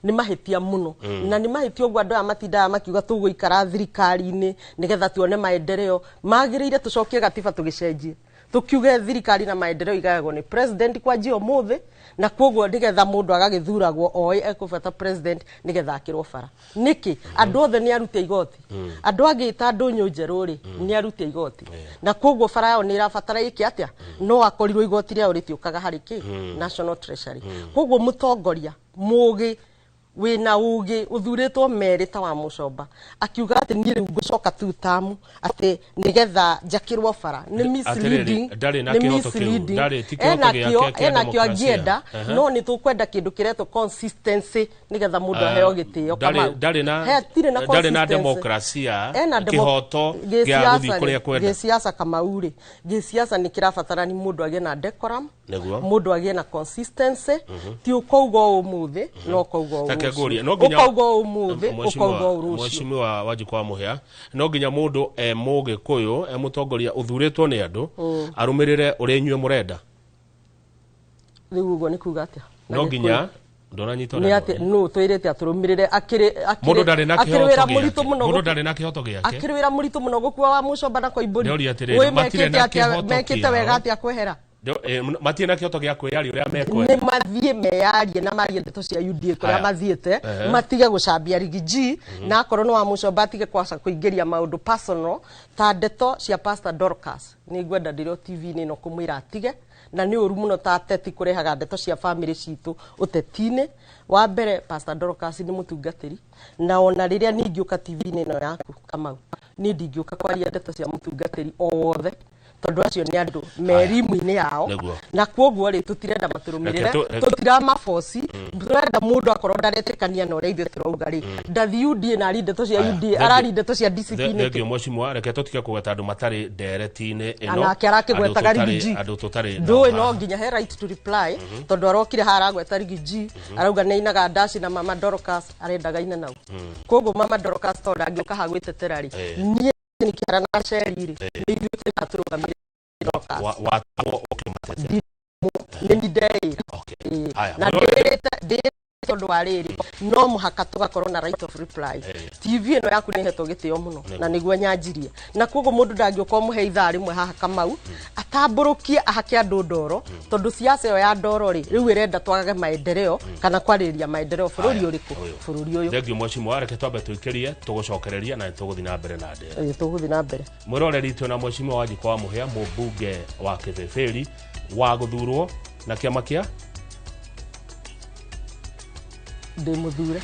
Nĩ mahĩtia mũno. Na nĩ mahĩtia ũguo andũ aya matindaga makiuga tũgũikara thirikari-inĩ nĩgetha tuone maendeleo. Magĩrĩire tũcokie gatiba tũgĩcenjie. Tukiuge thirikari na maendeleo igayagwo nĩ president kwanjia ũmũthĩ, na koguo nĩgetha mũndũ agagĩthuragwo oĩ ekũbata president nĩgetha akĩrwo bara. Nĩkĩ? Andũ othe nĩ arute igoti. Andũ agĩta ndũnyũ njerũ rĩ, nĩ arute igoti. Na koguo bara yao nĩ ĩrabatara ĩke atĩa? No akorirwo igoti rĩao rĩtiũkaga harĩ kĩ? National Treasury. Koguo mũtongoria mũgĩ wĩna ũgĩ ũthurĩtwo merĩ ta wa Mũcomba akiuga atĩ niĩ rĩu ngũcoka tu tamu atĩ nĩgetha njakĩrwo bara nĩ misleading. Atĩrĩrĩ, ndarĩ na Nĩ kĩhoto kĩu. misleading. Ndarĩ, ti kĩhoto Ena gĩake kĩo, kĩa ena kĩo demokrasia. angĩenda, no nĩ tũkwenda kĩndũ kĩretwo consistency nĩgetha mũndũ aheo gĩtĩo. Kamau. Ndarĩ na He, hatirĩ na ndarĩ na consistency. demokrasia, Ena kĩhoto gĩa gũthiĩ kũrĩa kwenda. Gĩsiasa Kamau rĩ, gĩsiasa nĩ kĩrabatarani mũndũ agĩe na decorum, Nĩguo. mũndũ agĩe na consistency, ti ũkauga ũũ ũmũthĩ no ũkauga ũũ Reke rũciũ. ngũrie, no nginya Ũkauga ũũ ũmũthĩ, ũkauga ũũ rũciũ. Mheshimiwa Wanjikũ wa Mũhĩa, no nginya mũndũ e mũgĩkũyũ, e mũtongoria ũthurĩtwo nĩ andũ, arũmĩrĩre ũrĩa inyuĩ mũrenda. Rĩu ũguo nĩ kuga atĩa? Na No Gĩkũyũ. nginya ndũranyita Nĩ ũrĩa atĩ ndauga. nũ twĩrĩte atũrũmĩrĩre akĩrĩ Mũndũ ndarĩ na akĩrĩ kĩhoto wĩra gĩake. mũritũ mũno Mũndũ ndarĩ na kĩhoto gĩake. Akĩrĩ wĩra mũritũ mũno gũkua wa Mũcomba na Koimbũri. Ndĩroria atĩrĩrĩ, Wĩ matirĩ mekĩte na atĩa? kĩhoto Mekĩte kĩao. wega atĩa kwehera? Matirĩ na kĩhoto gĩa kwĩyaria ũrĩa mekwenda. Nĩ mathiĩ meyarie na marie ndeto cia UDA kũrĩa Aya. mathiĩte, matige gũcambia Riggy G, na akorwo nĩ wa Mũcomba atige kwaca kũingĩria maũndũ personal ta ndeto cia Pastor Dorcas. Nĩ ngwenda ndĩrĩ o TV-inĩ ĩno kũmwĩra atige, na nĩ ũru mũno ta ateti kũrehaga ndeto cia family citũ ũteti-inĩ. Wa mbere, Pastor Dorcas nĩ mũtungatĩri, na ona rĩrĩa niĩ ingĩũka TV-inĩ ĩno yaku Kamau, niĩ ndingĩũka kwaria ndeto cia mũtungatĩri o wothe, tondũ acio nĩ andũ me rimu-inĩ yao. Nĩguo. Na koguo rĩ, tũtirenda matũrũmĩrĩre, tũtiramaboci, tũrenda mũndũ akorwo ndaretĩkania na ũrĩa ithuĩ tũrauga rĩ, ndathi UDA na ari ndeto cia Aya, UDA, thank you. arari ndeto cia DCP nĩkĩ? Thengiũ mheshimiwa, reke tũtige kũgweta andũ matarĩ ndereti-inĩ ĩno. Anake arakĩgwetaga Andũ Riggy G. andũ tũtarĩ nao Ndũĩ no haha. nginya he right to reply, tondũ arokire haha aragweta Riggy G, arauga nĩ ainaga ndaci na Mama Dorcas, arendaga ine nau. Koguo Mama Dorcas tondũ angĩũka haha gwĩtetera rĩ, niĩ nĩ kĩara na Sheri rĩ, nĩ ithuĩ tũratũrũgamĩrĩra Dorcas. Watwo ũkĩmatetera. Nĩ ni ndeĩra. Okay. Ĩĩ. Aya, Na ndĩrĩte tondũ wa rĩrĩ, no mũhaka tũgakorwo na right of reply. TV ĩno yaku nĩ ĩhetwo gĩtĩo mũno na nĩguo nyanjirie, na koguo mũndũ ndangĩũka ũmũhe ithaa rĩmwe haha Kamau atambũrũkie ahake andũ ndoro, tondũ siasa ĩyo ya ndoro rĩ, rĩu ĩrenda twagage maendeleo kana kwarĩrĩria maendeleo bũrũri Aya, ũrĩkũ? ũyũ. Bũrũri ũyũ. Thengiũ mheshimiwa, reke twambe tũikĩrie, tũgũcokereria na nĩtũgũthiĩ na mbere na ndere. Ĩĩ, tũgũthiĩ na mbere. Mwĩroreri, twĩna mheshimiwa Wanjikũ wa Mũhĩa, mũmbunge wa Kĩbĩbĩri wa gũthurwo na kĩama kĩa Ndĩ mũthure.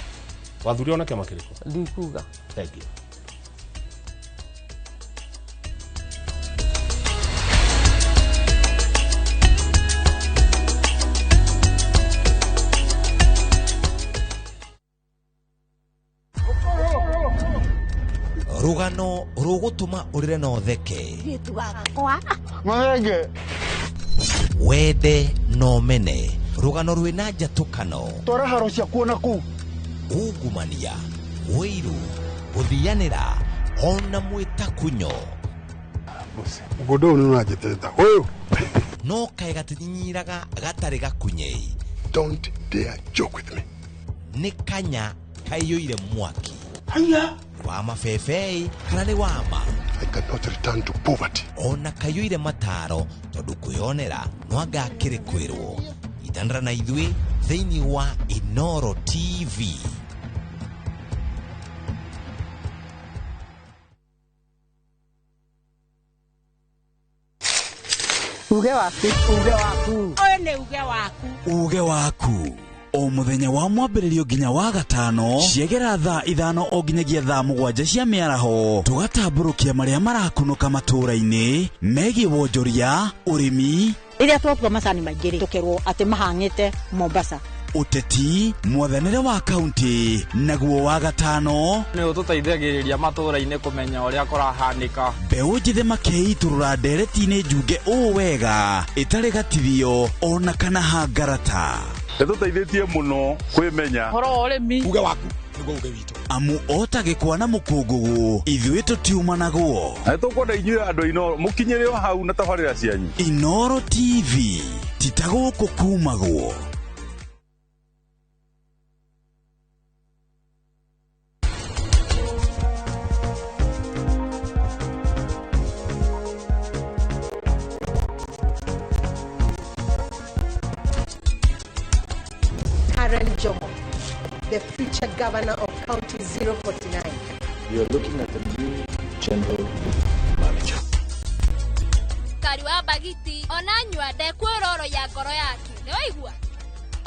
Wathurirwo na kĩama kĩrĩkũ? Ndikuga. Thank you. Rũgano rũgũtũma ũrĩre na ũtheke. Mathenge. Wende na ũmene, rũgano rwĩna njatũkano. Twara haro ciakuo na kũu. Ungumania, ũiru, gũthianĩra ona mwĩtakunyo. Mũgũnda ũyũ nĩ ũranjĩtĩrĩta ũyũ. No kaĩ gatinyinyiraga gatarĩ gakunyei. Don't dare joke with me. Nĩ kanya kaiyũire mwaki. Haya. Wa mabebei kana nĩ wama? I cannot return to poverty. Ona kayuire mataro tondu kwiyonera no anga akĩrĩ kwĩrwo. Nyitanĩra na ithuĩ thĩinĩ wa Inooro TV. Uge waku, uge waku. Ũyũ nĩ uge waku. Uge waku. O muthenya wa mwambĩrĩrio nginya wa gatano ciegera thaa 5 o nginyagia thaa 7 cia mĩaraho tũgatambũrũkia marĩa marakunũka matũũra-inĩ megiĩ wonjoria, ũrĩmi, rĩrĩa twakua macani maingĩ rĩ tũkerwo atĩ mahang'ĩte Mombasa, ũteti, mwathanĩre wa kaunti, naguo wa gatano nĩ ũtũteithagĩrĩria matũũra-inĩ kũmenya ũrĩa kũrahanĩka. Mbeũ njĩthĩ makĩitũrũra ndereti-inĩ njunge ũũ wega ĩtarĩ gatithio ona kana hangarata. Nĩtũteithĩtie mũno kwĩmenya ũhoro wa ũrĩmi. Uge waku nĩguo uge witũ. Amu ota gĩkwa na mũkũngũgũ ithuĩ tũtiumanagwo. Na nĩtũkwenda inyuĩ andũ a Inooro mũkinyĩre o hau na tabarĩra cianyu. Inooro TV ti ta gũkũ kumagwo. Karen Jomo, the future governor of County 049. You're looking at the new general manager. Kariwa bagiti onanyua ndekwĩroro ya ngoro yake nĩwaigua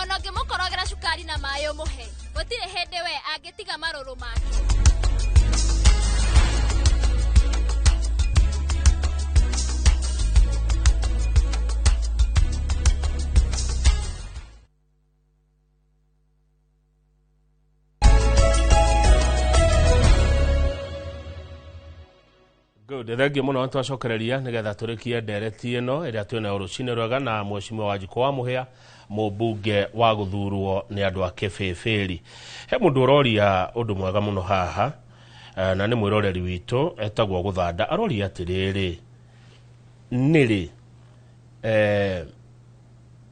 ona ũngĩmũkorogera cukari na maĩ ũmũhe gũtirĩ hĩndĩ we angĩtiga marũrũ make. Good, thengiũ mũno twacokereria nĩgetha tũrĩkie ndereti ĩno ĩrĩa twĩnayo rũcinĩ rwega na mheshimiwa Wanjikũ wa Mũhĩa, mũmbunge wa gũthurwo nĩ andũ a Kĩbĩbĩri. He mũndũ ũroria ũndũ mwega mũno haha na nĩ mwĩroreri witũ etagwo Gũthanda, aroria atĩrĩrĩ, nĩrĩ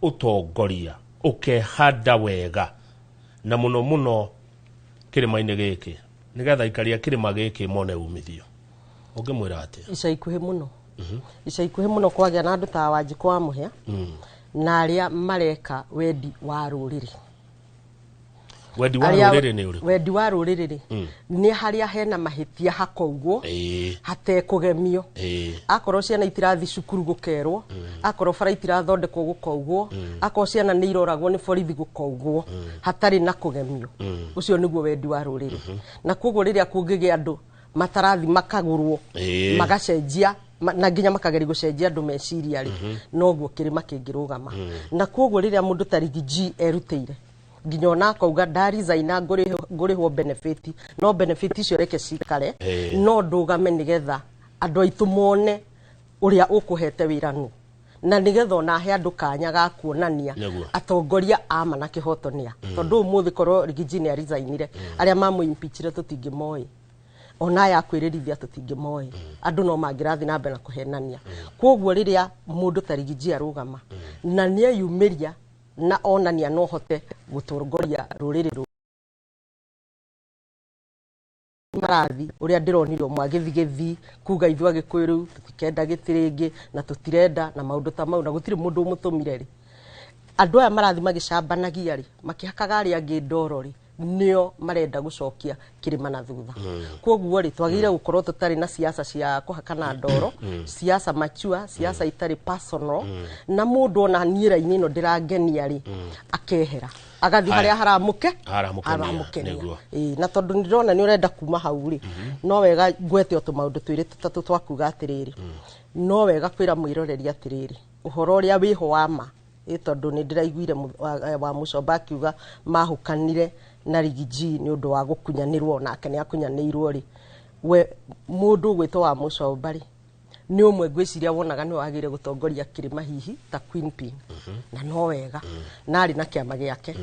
ũtongoria ũkehanda wega na mũno mũno kĩrĩma-inĩ gĩkĩ nĩgetha aikari a kĩrĩma gĩkĩ mone umithio? Ũngĩmwĩra atĩa? Ica ikuhĩ mũno. Ica ikuhĩ mũno kwagĩa na andũ ta Wanjikũ wa Mũhĩa na arĩa mareka wendi wa rũrĩrĩ. Wendi wa rũrĩrĩ nĩ ũrĩkũ? Wendi wa rũrĩrĩ rĩ nĩ harĩa hena mahĩtia hakougwo hatekũgemio. Akorwo ciana itirathi cukuru gũkerwo, akorwo bara itirathondekwo gũkougwo, akorwo ciana nĩ iroragwo nĩ borithi gũkougwo, hatarĩ na kũgemio. Ũcio nĩguo wendi wa rũrĩrĩ. Na koguo rĩrĩa kũngĩgĩa andũ matarathi makagũrwo magacenjia na nginya makageria gũcenjia andũ meciria rĩ, noguo kĩrĩma kĩngĩrũgama. Na koguo rĩrĩa mũndũ ta Riggy G erutĩire nginya ona akauga ndarizaina ngũrĩhwo benefit, no benefit icio reke cikare, no ndũgame nĩgetha andũ aitũ mone ũrĩa ũkũhete wĩra nũ, na nĩgetha ona he andũ kanya ga kuonania atongoria ama na kĩhoto nĩa. Tondũ ũmũthĩ korwo Riggy G nĩ arizainire, arĩa mamũimpeachire tũtingĩmoĩ, ona ya kwĩrĩrithia tũtingĩmoĩ, andũ no mangĩrathiĩ na mbere na kũhenania. Koguo rĩrĩa mũndũ ta Riggy G arũgama na nĩeyumĩria na onania no hote gũtongoria rũrĩrĩ rũu marathi ũrĩa ndĩronire ũmwe agĩthiĩ kuga ithuĩ Agĩkũyũ rĩu tũtikenda gĩtĩ rĩngĩ na tũtirenda na maũndũ ta mau, na gũtirĩ mũndũ ũmũtũmire rĩ, andũ aya marathi magĩcambanagia rĩ, makĩhakaga arĩa angĩ ndoro rĩ, nĩo marenda gũcokia kĩrĩma na thutha. Koguo rĩ twagĩrĩire gũkorwo tũtarĩ na siasa cia kũhakana ndoro, siasa mature, siasa itarĩ personal, na mũndũ ona niĩ raini ĩno ndĩrangenia rĩ akehera agathiĩ harĩa haramũkenia. Na tondũ ndĩrona nĩ ũrenda kuma hau rĩ, no wega ngwete o tũmaũndũ twĩrĩ tũtatũ twa kuga atĩrĩrĩ, no wega kwĩra mwĩroreri atĩrĩrĩ, ũhoro ũrĩa wĩho wa ma, tondũ nĩ ndĩraiguire wa Mũcomba akiuga mahũkanire na Riggy G nĩ ũndũ wa gũkunyanĩrwo, nake nĩ akunyanĩirwo rĩ, we mũndũ ũgwĩtwo wa Mũcomba rĩ nĩ ũmwe ngwĩciria wonaga nĩ wagĩrĩire gũtongoria kĩrĩma hihi ta Queen Pin, na no wega na arĩ na kĩama gĩake,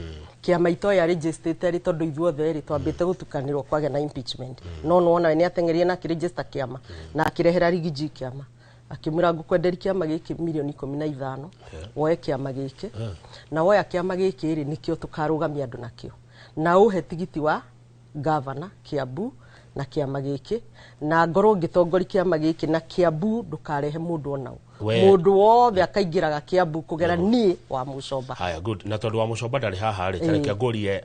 kĩama itoya registrĩte rĩ, tondũ ithuothe rĩ twambĩte gũtukanĩrwo kwagĩa na impeachment, no nĩwona nĩ ateng'erire na akĩregister kĩama na akĩrehera Riggy G kĩama, akĩmwĩra ngũkwenderia kĩama gĩkĩ milioni 15 woe kĩama gĩkĩ, na woya kĩama gĩkĩ rĩ nĩkĩo tũkarũgamia andũ nakĩo, na ũhe tigiti wa gavana Kiambu Na kĩama gĩkĩ na ngorwo ngĩtongoria kĩama gĩkĩ na Kiambu ndũkarehe mũndũ onao mũndũ wothe akaingĩraga Kiambu kũgera niĩ wa Mũcomba. Haya, good. Na tondũ wa Mũcomba ndarĩ haha rĩ, tareke ngũrie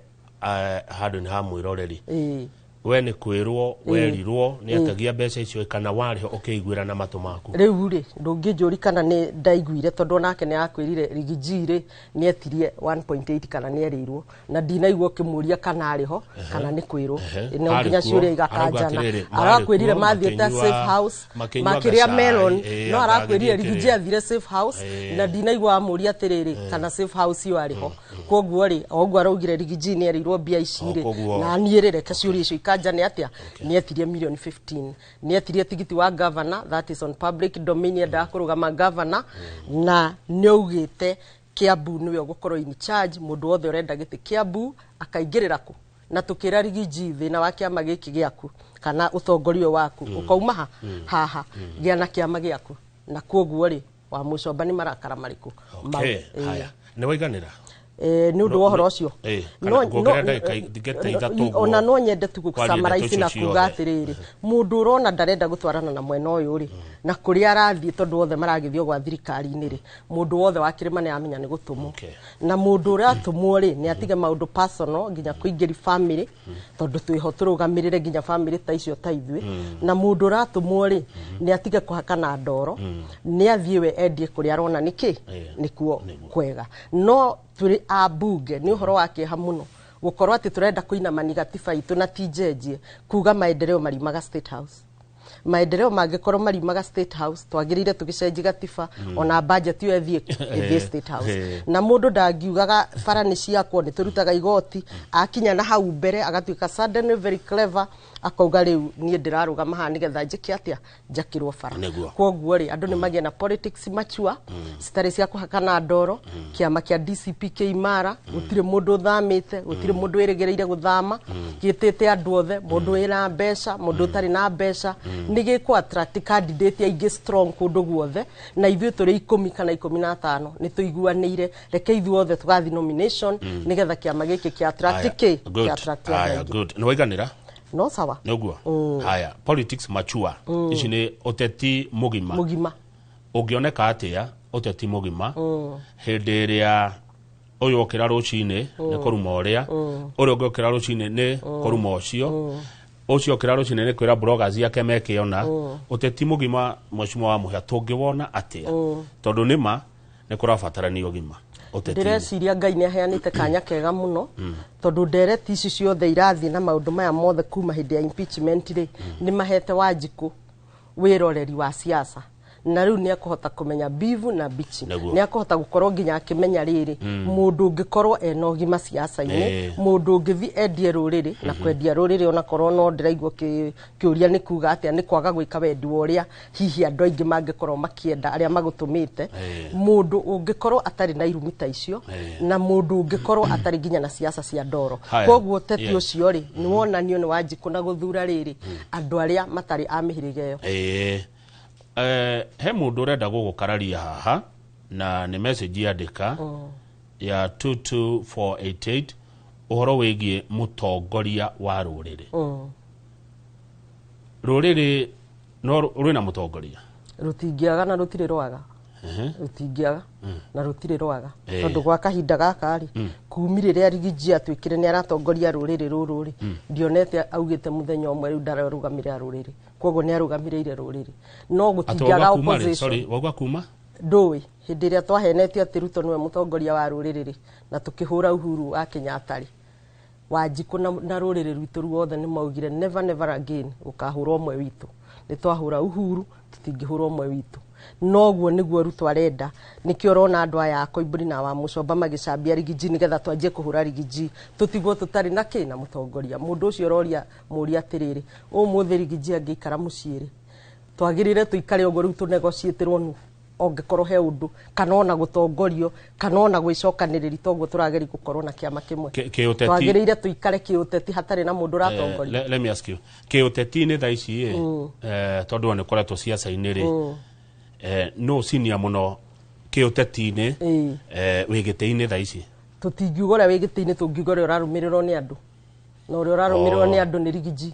handũ-inĩ ha mwĩroreri. We nĩ kwĩrwo werirwo nĩ atagia mbeca icio kana warĩ ho ũkĩiguĩra na matũ maku? Rĩu rĩ, ndũngĩnjũri kana nĩ ndaiguire, tondũ onake nĩ akwĩrire Rigiji rĩ nĩ etirie 1.8 kana nĩ erĩirwo, na ndinaigua ũkĩmũria kana arĩ ho kana nĩ kwĩrwo. No nginya ciũria igakanjana. Arakwĩrire mathiĩte safe house makĩrĩa melon, no arakwĩrire Rigiji athire safe house na ndinaigua amũria atĩrĩrĩ kana safe house iyo arĩ ho. Koguo rĩ, o ũguo araugire Rigiji nĩ erĩirwo mbia ici rĩ, na niĩ rĩ reke ciũria icio ikanja nĩ atĩa nĩ etirie milioni 15, nĩ etirie tigiti wa governor, that is on public domain, endaga kũrũgama governor na nĩ augĩte Kiambu nĩwe ũgũkorwo in charge, mũndũ wothe ũrenda gĩtĩ Kiambu akaingĩrĩra kũ, na tũkĩra Rigiji thĩna wa kĩama gĩkĩ gĩaku kana ũtongoria waku ũkauma haha gĩa na kĩama gĩaku, na koguo rĩ wa Mũcomba nĩ marakara marĩkũ? Okay, haya, nĩ waiganĩra nĩ ũndũ wa ũhoro ũcio. Ona no nyende tu gũsummarize na kuga atĩrĩrĩ, mũndũ ũrona ndarenda gũtwarana na mwena ũyũ rĩ, na kũrĩa arathiĩ tondũ othe maragĩthiĩ gwa thirikari-inĩ rĩ, mũndũ wothe wa kĩrĩma nĩ amenya nĩ gũtũmwo, na mũndũ ũrĩa atũmwo rĩ nĩ atige maũndũ personal nginya kũingĩri family, tondũ twĩho tũrũgamĩrĩre nginya family ta icio ta ithuĩ, na mũndũ ũratũmwo rĩ nĩ atige kũhakana ndoro, nĩ athiĩ we endie kũrĩa arona nĩkĩ nĩkuo kwega. No tũrĩ ambunge nĩ ũhoro wa kĩeha mũno gũkorwo atĩ tũrenda kũinamania gatiba itũ na ti njenjie kuga maendeleo mariumaga State House. Maendeleo mangĩkorwo mariumaga State House twagĩrĩire tũgĩcenjie gatiba, ona budget ĩyo ĩthiĩ State House. Na mũndũ ndangiugaga bara nĩ ciakwo nĩ tũrutaga igoti, akinya na hau mbere agatuĩka suddenly very clever akauga rĩu niĩ ndĩrarũgama haha nĩgetha njĩke atĩa, njakĩrwo bara. Koguo rĩ, andũ nĩ magĩe na politics mature citarĩ cia kũhakana ndoro. Kĩama kĩa DCP kĩ imara, gũtirĩ mũndũ ũthamĩte, gũtirĩ mũndũ wĩrĩgĩrĩire gũthama, gĩtĩte andũ othe, mũndũ wĩna mbeca, mũndũ ũtarĩ na mbeca, nĩ gĩkũ attract candidate aingĩ strong kũndũ guothe, na ithuĩ tũrĩ 10 kana 15 nĩ tũiguanĩire, reke ithuĩ othe tũgathiĩ nomination nĩgetha kĩama gĩkĩ kĩa attract kĩ kĩa attract andũ aingĩ. Good, nĩ waiganĩra? No sawa. Nĩguo. Haya, politics mature ici nĩ ũteti mũgima. Mũgima ũngĩoneka atĩa ũteti mũgima hĩndĩ ĩrĩa ũyũ okĩra rũcinĩ nĩ kũruma ũrĩa, ũrĩa ũngĩ okĩra rũcinĩ nĩ kũruma ũcio, ũcio okĩra rũcinĩ nĩ kwĩra bloggers ake mekĩona. Ũteti mũgima mheshimiwa wa Mũhĩa tũngĩwona atĩa? Tondũ nĩma nĩ kũrabatarania ũgima. Ndĩreciria Ngai nĩ aheanĩte kanya kega mũno, tondũ ndereti ici ciothe irathiĩ na maũndũ maya mothe kuma hĩndĩ ya impeachment rĩ, nĩ mahete Wanjikũ wĩroreri wa siasa, na rĩu nĩ akũhota kũmenya mbivu na mbichi, nĩ akũhota gũkorwo nginya akĩmenya rĩrĩ mũndũ ũngĩkorwo ena ũgima siasa-inĩ, mũndũ ũngĩthiĩ endie rũrĩrĩ na kwendia rũrĩrĩ onakorwo no ndĩraigua kĩũria nĩ kuga atĩa, nĩ kwaga gwĩka wendi wa ũrĩa hihi andũ aingĩ mangĩkorwo makĩenda arĩa magũtũmĩte, mũndũ ũngĩkorwo atarĩ na irumi ta icio, na mũndũ ũngĩkorwo atarĩ nginya na siasa cia ndoro. Koguo ũteti ũcio rĩ nĩ wonanio nĩ Wanjikũ na gũthura rĩrĩ andũ arĩa matarĩ a mĩhĩrĩga ĩyo. He mũndũ ũrenda gũgũkararia haha na nĩ message yandĩka ya 22488 ũhoro wĩgiĩ mũtongoria wa rũrĩrĩ. Rũrĩrĩ no rwĩna mũtongoria? Rũtingĩaga na rũtirĩ rwaga. Rũtingĩaga na rũtirĩ rwaga, tondũ gwa kahinda gaka rĩ, kumi rĩrĩa Rigiji atuĩkire nĩ aratongoria rũrĩrĩ rũrũ rĩ, ndionete augĩte mũthenya ũmwe rĩu ndararũgamĩrĩra rũrĩrĩ, koguo nĩ arũgamĩrĩire rũrĩrĩ, no gũtingĩaga opposition. Sorry, wauga kuma? Ndũĩ hĩndĩ ĩrĩa twahenetio atĩ Ruto nĩwe mũtongoria wa rũrĩrĩ rĩ, na tũkĩhũra Uhuru wa Kenyatta rĩ, Wanjikũ na rũrĩrĩ rwitũ ruothe nĩ maugire never never again gũkahũra ũmwe witũ, nĩ twahũra Uhuru tũtingĩhũra ũmwe witũ. Noguo nĩguo Ruto arenda, nĩkĩo ũrona andũ aya a Koimbũri na wa Mũcomba magĩcambia Rigiji nĩgetha twanjie kũhũra Rigiji, tũtigwo tũtarĩ na kĩ na mũtongoria. Mũndũ ũcio ũroria mũũria atĩrĩrĩ, ũmũthĩ Rigiji angĩikara mũciĩ rĩ, twagĩrĩire tũikare ũguo rĩu tũnegociĩtĩrwo nũ ongĩkorwo he ũndũ kana ona gũtongorio kana ona gwĩcokanĩrĩria, toguo tũrageria gũkorwo na kĩama kĩmwe. Twagĩrĩire tũikare kĩũteti hatarĩ na mũndũ ũratongoria. Let me ask you, kĩũteti-inĩ thaa ici ĩ, tondũ nĩ ũkoretwo siasa-inĩ rĩ, no senior mũno kĩũteti-inĩ, wĩ gĩtĩ-inĩ thaa ici? Tũtingiuga ũrĩa wĩ gĩtĩ-inĩ, tũngiuga ũrĩa ũrarũmĩrĩrwo nĩ andũ, na ũrĩa ũrarũmĩrĩrwo nĩ andũ nĩ Rigiji.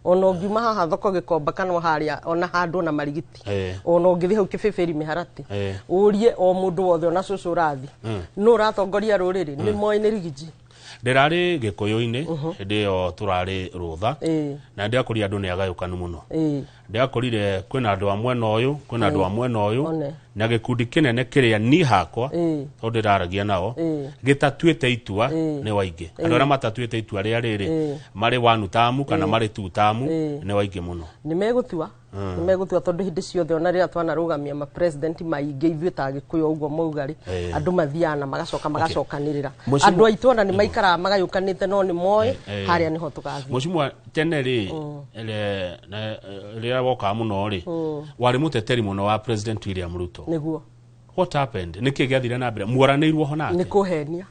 Ona ũngiuma haha thoko Gĩkomba kana harĩa ona handũ ona Marigiti, ona ũngĩthiĩ hau Kĩbĩbĩri mĩharatĩ, ũrie o mũndũ wothe ona cũcũ ũrathi nũ ũratongoria rũrĩrĩ, nĩ moĩ nĩ Rigiji. Ndĩrarĩ Gĩkũyũ-inĩ hĩndĩ ĩyo tũrarĩ rũtha, na ndĩakorire andũ nĩ agayũkanu mũno. Ndĩakorire kwĩna andũ a mwena ũyũ, kwĩna andũ a mwena ũyũ, na gĩkundi kĩnene kĩrĩa niĩ hakwa tondũ ndĩraragia nao gĩtatuĩte itua nĩ waingĩ. Andũ arĩa matatuĩte itua rĩa rĩrĩ marĩ wanu tamu kana marĩ tu tamu nĩ waingĩ mũno. Nĩ megũtua, nĩ megũtua tondũ hĩndĩ ciothe ona rĩrĩa twanarũgamia ma president maingĩ ithuĩ ta Gĩkũyũ ũguo mauga rĩ, andũ mathiaga na magacoka magacokanĩrĩra. Andũ aitũ ona nĩ maikaraga magayũkanĩte no nĩ moĩ harĩa nĩho tũgathiĩ. Mheshimiwa, tene rĩ rĩrĩa wokaga mũno rĩ, warĩ mũteteri mũno wa President William Ruto. Nĩguo. What happened? Nĩkĩ gĩathire na mbere? Mwaranĩirwo ho nake? Nĩ kũhenia.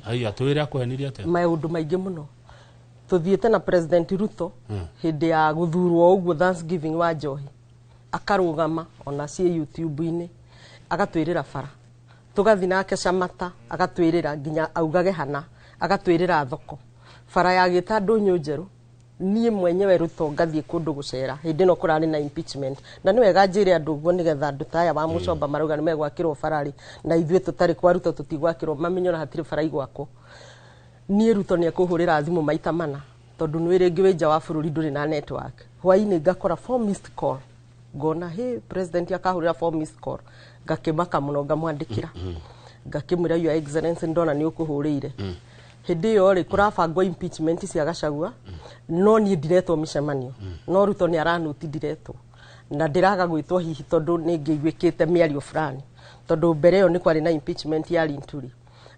Aya twĩre akũhenirie atĩa? Maũndũ maingĩ mũno. Tuthiĩte na President Ruto hĩndĩ ya gũthurwo ũguo Thanksgiving wa Njohi, akarũgama ona ciĩ YouTube-inĩ agatwĩrĩra bara, tũgathiĩ nake Camata agatwĩrĩra nginya augage hana, agatwĩrĩra thoko bara ya gĩta ndũnyũ njerũ. Niĩ mwenyewe Ruto ngathiĩ kũndũ gũcera hĩndĩ ĩno kũrarĩ na impeachment, na nĩ wega njĩre andũ ũguo nĩgetha andũ ta aya wa Mũcomba marauga nĩ megwakĩrwo bara rĩ, na ithuĩ tũtarĩ kwa Ruto tũtigwakĩrwo, mamenye ona hatirĩ bara igwakwo. Niĩ Ruto nĩ ekũhũrĩra thimũ maita mana tondũ nĩ rĩngĩ wĩ nja wa bũrũri ndũrĩ na network. Hwaĩ-inĩ ngakora 4 missed call, ngona hey president akahũrĩra 4 missed call, ngakĩmaka mũno ngamwandĩkĩra ngakĩmwĩra your excellency ndona nĩ ũkũhũrĩire. Hĩndĩ ĩyo rĩ kũrabangwo impeachment cia Gachagua, no niĩ ndiretwo mĩcemanio, no Ruto nĩ aranũti ndiretwo na ndĩraga gwĩtwo hihi tondũ nĩ ngĩiguĩkĩte mĩario fulani, tondũ mbere ĩyo nĩ kwarĩ na impeachment ya Linturi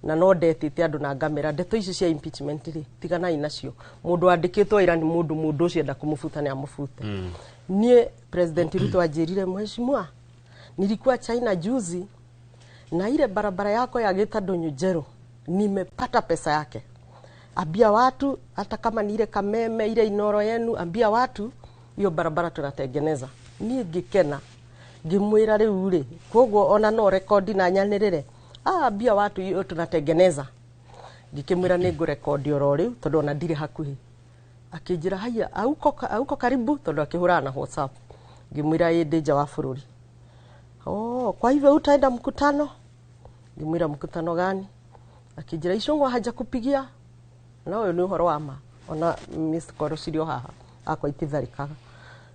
na no ndetĩte andũ na ngamera ndeto ici cia impeachment rĩ tiganai nacio, mũndũ andĩkĩtwo ira nĩ mũndũ ũcio enda kũmũbuta nĩ amũbute. Niĩ President Ruto anjĩrire, mheshimiwa, nilikuwa China juzi na ile barabara yako ya Gĩta Ndũnyũ Njerũ nimepata pesa yake. Ambia watu hata kama ni ile Kameme ile Inoro yenu, ambia watu hiyo barabara tunatengeneza. Niĩ ngĩkena ngĩmwĩra rĩu rĩ, koguo ona no rekodi na nyanĩrĩre, ambia watu hiyo tunatengeneza. Ngĩkĩmwĩra nĩ ngũrekodi oro rĩu tondũ ona ndirĩ hakuhĩ. Akĩnjĩra haya auko karibu, tondũ akĩhũraga na WhatsApp. Ngĩmwĩra ĩ ndĩ nja wa bũrũri. Oh, kwa hivyo utaenda mkutano? Ngĩmwĩra mkutano gani? Akĩnjĩra Icũng'wa hajakupigia. Na ũyũ nĩ ũhoro wa ma, ona missed call cirio haha akwa ititharĩkaga.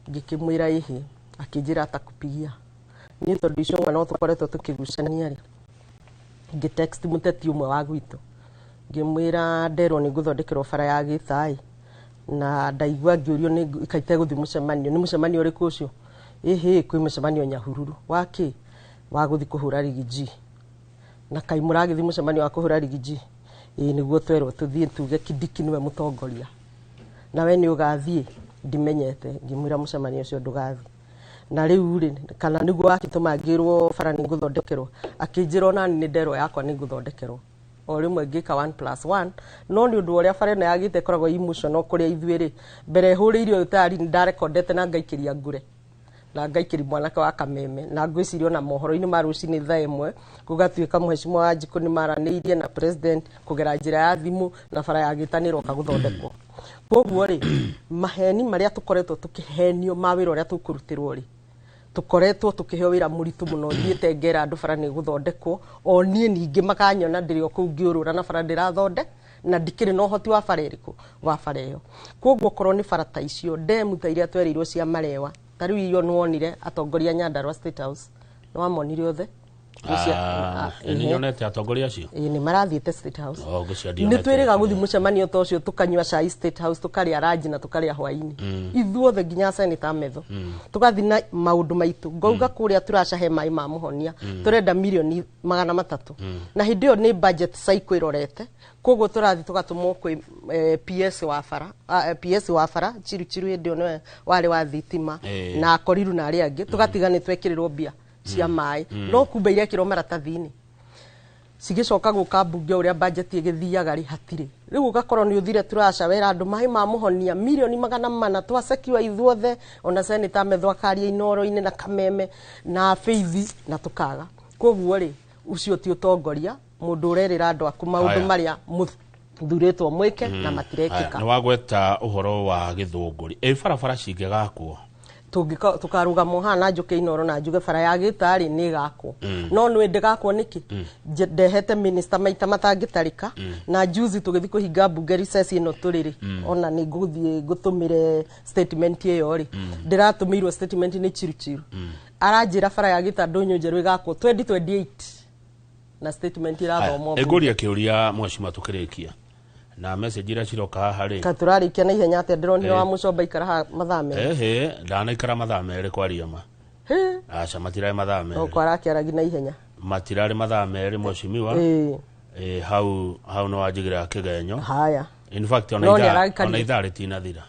Ngĩkĩmwĩra ĩhĩ, akĩnjĩra atakupigia. Niĩ tondũ Icũng'wa no tũkoretwo tũkĩgucania rĩ, ngĩ text mũteti ũmwe wa gwitũ ngĩmwĩra nderwo nĩ ngũthondekerwo bara ya Gĩtaĩ, na ndaigua ngĩũrio nĩ ikaite gũthiĩ mũcemanio. Nĩ mũcemanio ũrĩkũ ũcio? Ĩhĩ, kwĩ mũcemanio Nyahururu. Wa kĩ? Wa gũthiĩ kũhũra Rigiji. Na kai mũragĩthiĩ mũcemanio wa kũhũra Rigiji? Ĩĩ nĩguo twerwo tũthiĩ tuge Kindiki nĩwe mũtongoria. Na we nĩ ũgathiĩ? Ndimenyete. Ngĩmwĩra mũcemanio ũcio ndũgathiĩ. Na rĩu rĩ, kana nĩguo wakĩtũma ngĩrwo bara nĩ ngũthondekerwo, akĩnjĩra ona nĩ nderwo yakwa nĩ ngũthondekerwo. O rĩmwe ngĩka 1+1, no nĩ ũndũ wa ũrĩa bara ĩno yagĩte ĩkoragwo emotional kũrĩa ithuĩ rĩ, mbere hũrĩire ũyũ tayari nĩ ndarekondete na ngaikĩria ngure na ngaikĩria mwanake wa Kameme, na ngwĩciria ona mohoro-inĩ ma rũcinĩ thaa ĩmwe gũgatuĩka mheshimiwa Wanjikũ nĩ maranĩirie na president kũgera njĩra ya thimũ na bara ya Gĩta nĩ ĩroka gũthondekwo. Koguo rĩ, maheni marĩa tũkoretwo tũkĩhenio ma wĩra ũrĩa tũkũrutĩrwo rĩ, tũkoretwo tũkĩheo wĩra mũritũ mũno. Thiĩte ngera andũ bara nĩ gũthondekwo, o niĩ ningĩ makanyona ndĩrĩ o kũu ngĩũrũra na bara ndĩrathonde na ndikĩrĩ na ũhoti wa bara ĩrĩkũ wa bara ĩyo. Koguo korwo nĩ bara ta icio, ndemu ta iria twereirwo cia Marewa, ta rĩu irio nĩwonire atongoria Nyandarua State House, nĩwamonire othe? Nĩ nyonete atongoria acio? Ĩĩ, nĩ marathiĩte State House. Nĩ twĩrĩga gũthiĩ mũcemanio ta ũcio, tũkanyua cai State House, tũkarĩa ranji na tũkarĩa hwaĩ-inĩ. Ithuothe nginya Senator Methu. Tũgathiĩ na maũndũ maitũ. Ngauga kũrĩa tũracahe maĩ ma mũhonia, tũrenda mirioni 300. Na hĩndĩ ĩyo nĩ budget cycle ĩrorete. Koguo tũrathiĩ tũgatũmwo kwĩ PS wa bara, PS wa bara Chiru Chiru hĩndĩ ĩyo nĩwe warĩ wa thitima, na Koriru na arĩa angĩ, tũgatiga nĩ twekĩrĩrwo mbia cia maĩ, no kumbe irekĩrwo maratathi-inĩ. Cigĩcoka gũka mbunge ũrĩa budget ĩgĩthiaga rĩ, hatirĩ. Rĩu ũgakorwo nĩ ũthire tũraca wera andũ maĩ ma mũhonia mirioni 400 twasekiwa ithuothe, ona Senator Methu akaria Inoro-inĩ na Kameme na Faith na tũkaga. Koguo rĩ, ũcio ti ũtongoria, mũndũ ũrerĩra andũ aku maũndũ marĩa Thurĩtwo mwĩke na matirekĩka. Nĩ wagweta ũhoro wa Gĩthũngũri, ĩ barabara cingĩgakwo? Tũkarũgama haha na njũke Inoro na njuge bara ya Gĩtarĩ nĩ ĩgakwo, no nĩ ndĩgakwo nĩkĩ? Ndehete minister maita matangĩtarĩka, na juzi tũgĩthiĩ kũhinga mbunge recess ĩno tũrĩrĩ, ona nĩ ngũthiĩ ngũtũmĩre statement ĩyo rĩ, ndĩratũmĩirwo statement nĩ Chiruchiru, aranjĩra bara ya Gĩta Ndũnyũ Njerũ ĩgakwo 2028 na statement ĩrathomwo. Ĩngũria kĩũria, mheshimiwa, tũkĩrĩkia na message iria ciroka haha rĩ. Ka tũrarĩkia na ihenya atĩa? Ndĩronire wa Mũcomba ikara haha mathaa 2. Ehe, ndanaikara mathaa 2 kwaria ma. Aca, matirarĩ mathaa 2. No kwarakĩaragi na ihenya. Matirarĩ mathaa 2, mheshimiwa. Hau hau no wanjigĩra kĩgenyo. Haya. In fact, ona No nĩ ithaa araikarire. ona ithaa rĩtinathira.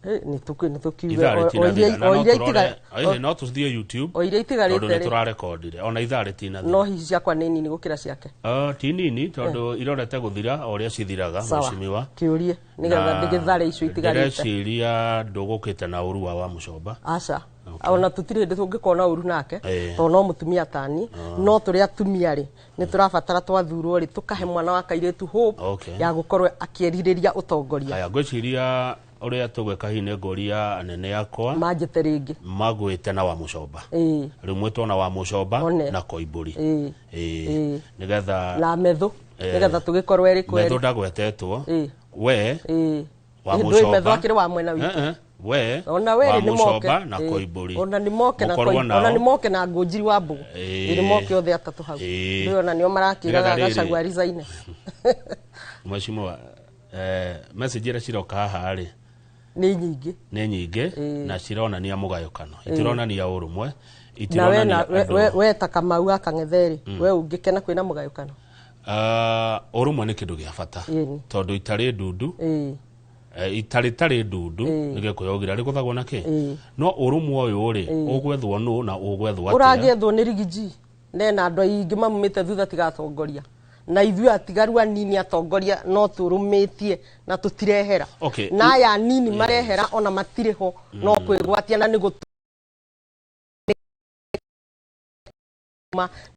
Nĩ tũkiuge Ithaa rĩtinathira na o no iria tũrore no tũthiĩ YouTube o iria tondũ itigarĩte nĩ rĩ, tũrarekondire ona ithaa rĩtinathira. No hihi ciakwa nĩ nini gũkĩra ciake? Ti nini, tondũ irorete gũthira o ũrĩa cithiraga. Sawa. Mheshimiwa. Kĩũrie nĩgetha Na ndĩgĩthare icio itigarĩte. Ndĩreciria ndũgũkĩte na ũru wa Mũcomba. Aca, ona tũtirĩ hĩndĩ tũngĩkorwo na ũru nake, tondũ no mũtumia tani, no tũrĩ atumia rĩ, nĩ tũrabatara twathurwo rĩ, tũkahe mwana wa kairĩtu hope ya gũkorwo akĩerirĩria ũtongoria. Haya, ngwĩciria ũrĩa tũgwĩka hihi nĩ ngũria anene akwa manjĩte rĩngĩ. Magwĩte na wa Mũcomba. Rĩu mwĩtwo na wa Mũcomba One. na Koimbũri. Nĩgetha Na Methu, nĩgetha tũgĩkorwo erĩ Methu kwerĩ. ndagwetetwo. We wa Ndũĩ Mũcomba. Methu akĩrĩ wa mwena witũ. We ona we wa rĩ nĩ moke. Mũcomba na Koimbũri. Ona nĩ moke na Mũkorwo ona nao. nĩ moke na Ngũnjiri wa Mbũgũ. Nĩ moke othe atatũ hau. Ndũĩ ona nĩo marakĩraga Nĩgetha rĩrĩ. Gachagua resign. Mheshimiwa, message iria ciroka haha rĩ nĩ nyingĩ. Nĩ nyingĩ na cironania mũgayũkano, itironania ũrũmwe, Na we itironania na andũ. we ta Kamau akang'ethe rĩ, we ũngĩkena kwĩna mũgayũkano? Ũrũmwe nĩ kĩndũ gĩa bata, tondũ itarĩ ndundu itarĩ tarĩ ndundu nĩ gĩkũyũ augire rĩgũthagwo na kĩ. No ũrũmwe ũyũ rĩ, ũgwethwo nũ na ũgwethwo atĩa? Ũragĩethwo nĩ Rigiji nena andũ aingĩ mamumĩte thutha tigatongoria, na ithuĩ atigaru anini atongoria no tũrũmĩtie na tũtirehera. Na aya anini marehera ona matirĩ ho, no kwĩgwatia na nĩ gũtũma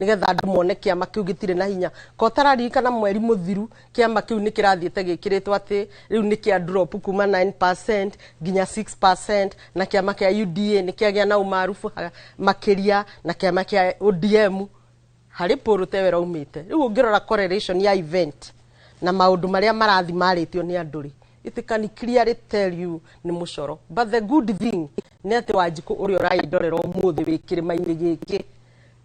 nĩgetha andũ mone kĩama kĩu gĩtirĩ na hinya. Ko tararirikana mweri mũthiru kĩama kĩu nĩ kĩrathiĩte gĩkĩrĩtwo atĩ rĩu nĩ kĩa drop kuma 9% nginya 6%, na kĩama kĩa UDA nĩ kĩagĩa na ũmarubu makĩria na kĩama kĩa ODM harĩ Paul Tewe raumĩte. Rĩu ũngĩrora correlation ya event na maũndũ marĩa marathi marĩtio nĩ andũ rĩ, it can clearly tell you nĩ mũcoro. But the good thing nĩ atĩ Wanjikũ ũrĩa ũraindorera ũmũthĩ wĩ kĩrĩma-inĩ gĩkĩ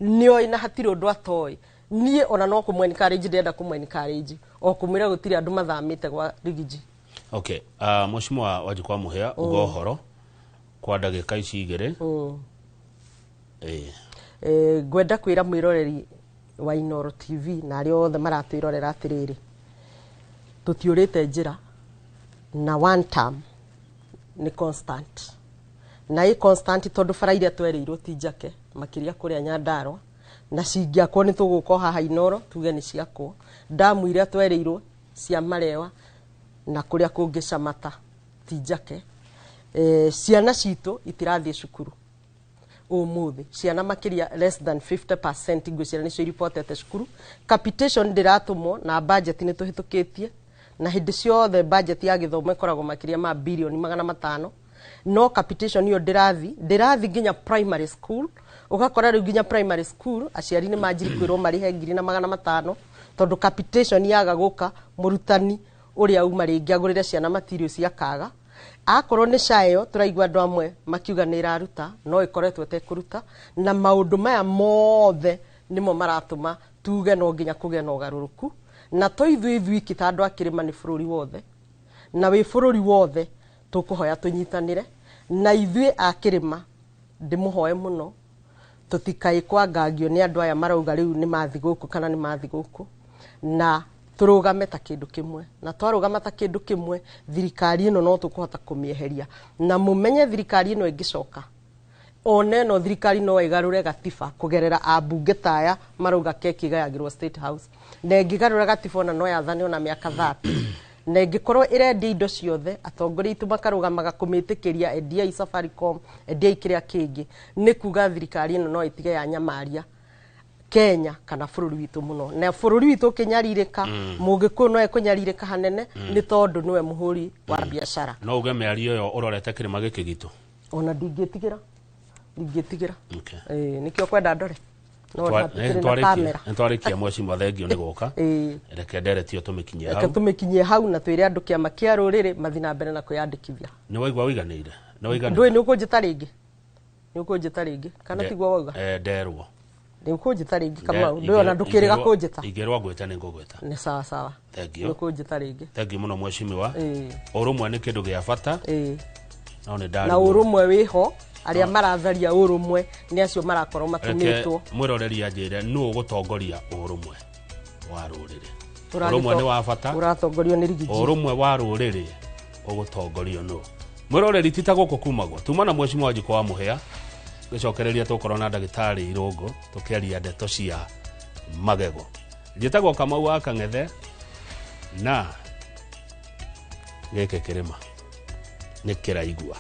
nĩoĩ na hatirĩ ũndũ atoĩ. Niĩ ona no kũmũ encourage, ndĩrenda kũmũ encourage o kũmwĩra gũtirĩ andũ mathamĩte gwa Rigiji. Okay, Mheshimiwa Wanjikũ wa Mũhĩa, uga ũhoro kwa ndagĩka ici 2. Ngwenda kwĩra mwĩroreri wa Inoro TV na arĩa othe maratwĩrorera atĩrĩrĩ, tũtiũrĩte njĩra, na one term nĩ constant, na ĩ constant tondũ bara iria twerĩirwo ti njake makĩria kũrĩa Nyandarua, na cingĩakwo nĩ tũgũka o haha Inoro tuge nĩ ciakwo. Ndamu iria twerĩirwo cia Marewa na kũrĩa kũngĩ Camata ti njake. Ciana citũ itirathiĩ cukuru ũmũthĩ, ciana makĩria less than 50% ngwĩciria nĩcio iribotete cukuru. Capitation ndĩratũmwo na budget nĩ tũhĩtũkĩtie, na hĩndĩ ciothe budget ya gĩthomo ĩkoragwo makĩria ma birioni 500, no capitation ĩyo ndĩrathi nginya primary school. Ũgakora rĩu nginya primary school aciari nĩ manjiri kwĩrwo marĩhe 1,500 tondũ capitation yaga gũka, mũrutani ũrĩa uma rĩngĩ agũrĩre ciana material cia kaga. Akorwo nĩ SHA ĩyo tũraigua andũ amwe makiuga nĩ ĩraruta, no ĩkoretwo ĩtekũruta, na maũndũ maya mothe nĩmo maratũma tuge no nginya kũgĩe na ũgarũrũku. Na to ithuĩ ithuiki ta andũ a kĩrĩma, nĩ bũrũri wothe, na wĩ bũrũri wothe tũkũhoya tũnyitanĩre. Na ithuĩ a kĩrĩma ndĩmũhoe mũno tũtikaĩ kwangangio nĩ andũ aya marauga rĩu nĩ mathi gũkũ kana nĩ mathi gũkũ, na tũrũgame ta kĩndũ kĩmwe. Na twarũgama ta kĩndũ kĩmwe, thirikari ĩno no tũkũhota kũmĩeheria. Na mũmenye thirikari ĩno ĩngĩcoka ona ĩno thirikari no ĩgarũre gatiba kũgerera ambunge ta aya marauga keki ĩgayagĩrwo State House, na ĩngĩgarũra gatiba ona no yathane ona mĩaka 30, na ĩngĩkorwo ĩrendia indo ciothe atongoria aitũ makarũgamaga kũmĩtĩkĩria, endiai Safaricom, endiai kĩrĩa kĩngĩ, nĩ kuga thirikari ĩno no ĩtige ya nyamaria. Kenya kana bũrũri witũ mũno na bũrũri witũ ũkĩnyarirĩka, Mũgĩkũyũ no ekũnyarirĩka hanene nĩ tondũ nĩwe mũhũri wa biacara. No uge mĩario ĩyo ũrorete kĩrĩma gĩkĩ gitũ? Ona ndingĩtigĩra, ndingĩtigĩra. Okay. Ĩĩ, nĩkĩo kwenda ndore no na tũkĩrĩ na kamera. Nĩtwarĩkia mwecimwa, thengio nĩ gũka. Ĩĩ. Reke nderetio tũmĩkinyie Reke hau. Tũmĩkinyie hau na twĩre andũ kĩama kĩa rũrĩrĩ mathiĩ na mbere na kwĩyandĩkithia. Nĩ waigua ũiganĩire? Nĩ waiganĩire? Ndũĩ nĩ ũkũnjĩta rĩngĩ, nĩ ũkũnjĩta rĩngĩ kana tiguo wauga? Nderwo. Nĩ ũkũnjĩta rĩngĩ, Kamau? Ndũĩ ona ndũkĩrĩga kũnjĩta. Ingĩrwo ngwĩte nĩ ngũgwĩta. Nĩ sawa sawa. Thengio. Nĩ ũkũnjĩta rĩngĩ. Thengio mũno mwecimiwa. Ĩĩ. Ũrũmwe nĩ kĩndũ gĩa bata. Ĩĩ. No nĩ Na ndarigwo. ũrũmwe wĩho, arĩa maratharia ũrũmwe nĩ acio marakorwo Reke matũmĩtwo. mwĩroreri anjĩre nũ ũgũtongoria ũrũmwe wa rũrĩrĩ. Ũragĩto- Ũrũmwe nĩ wa bata. Ũratongorio nĩ rigiji. Ũrũmwe wa rũrĩrĩ ũgũtongorio nũ? Mwĩroreri, ti ta gũkũ kumagwo tuma na mwecimwa Wanjikũ wa Mũhĩa. Gĩcokereria tũkorwo na ndagĩtarĩ Irũngũ tũkĩaria ndeto cia magego. Njĩtagwo Kamau wa Kang'ethe na gĩkĩ kĩrĩma nĩ kĩraigua.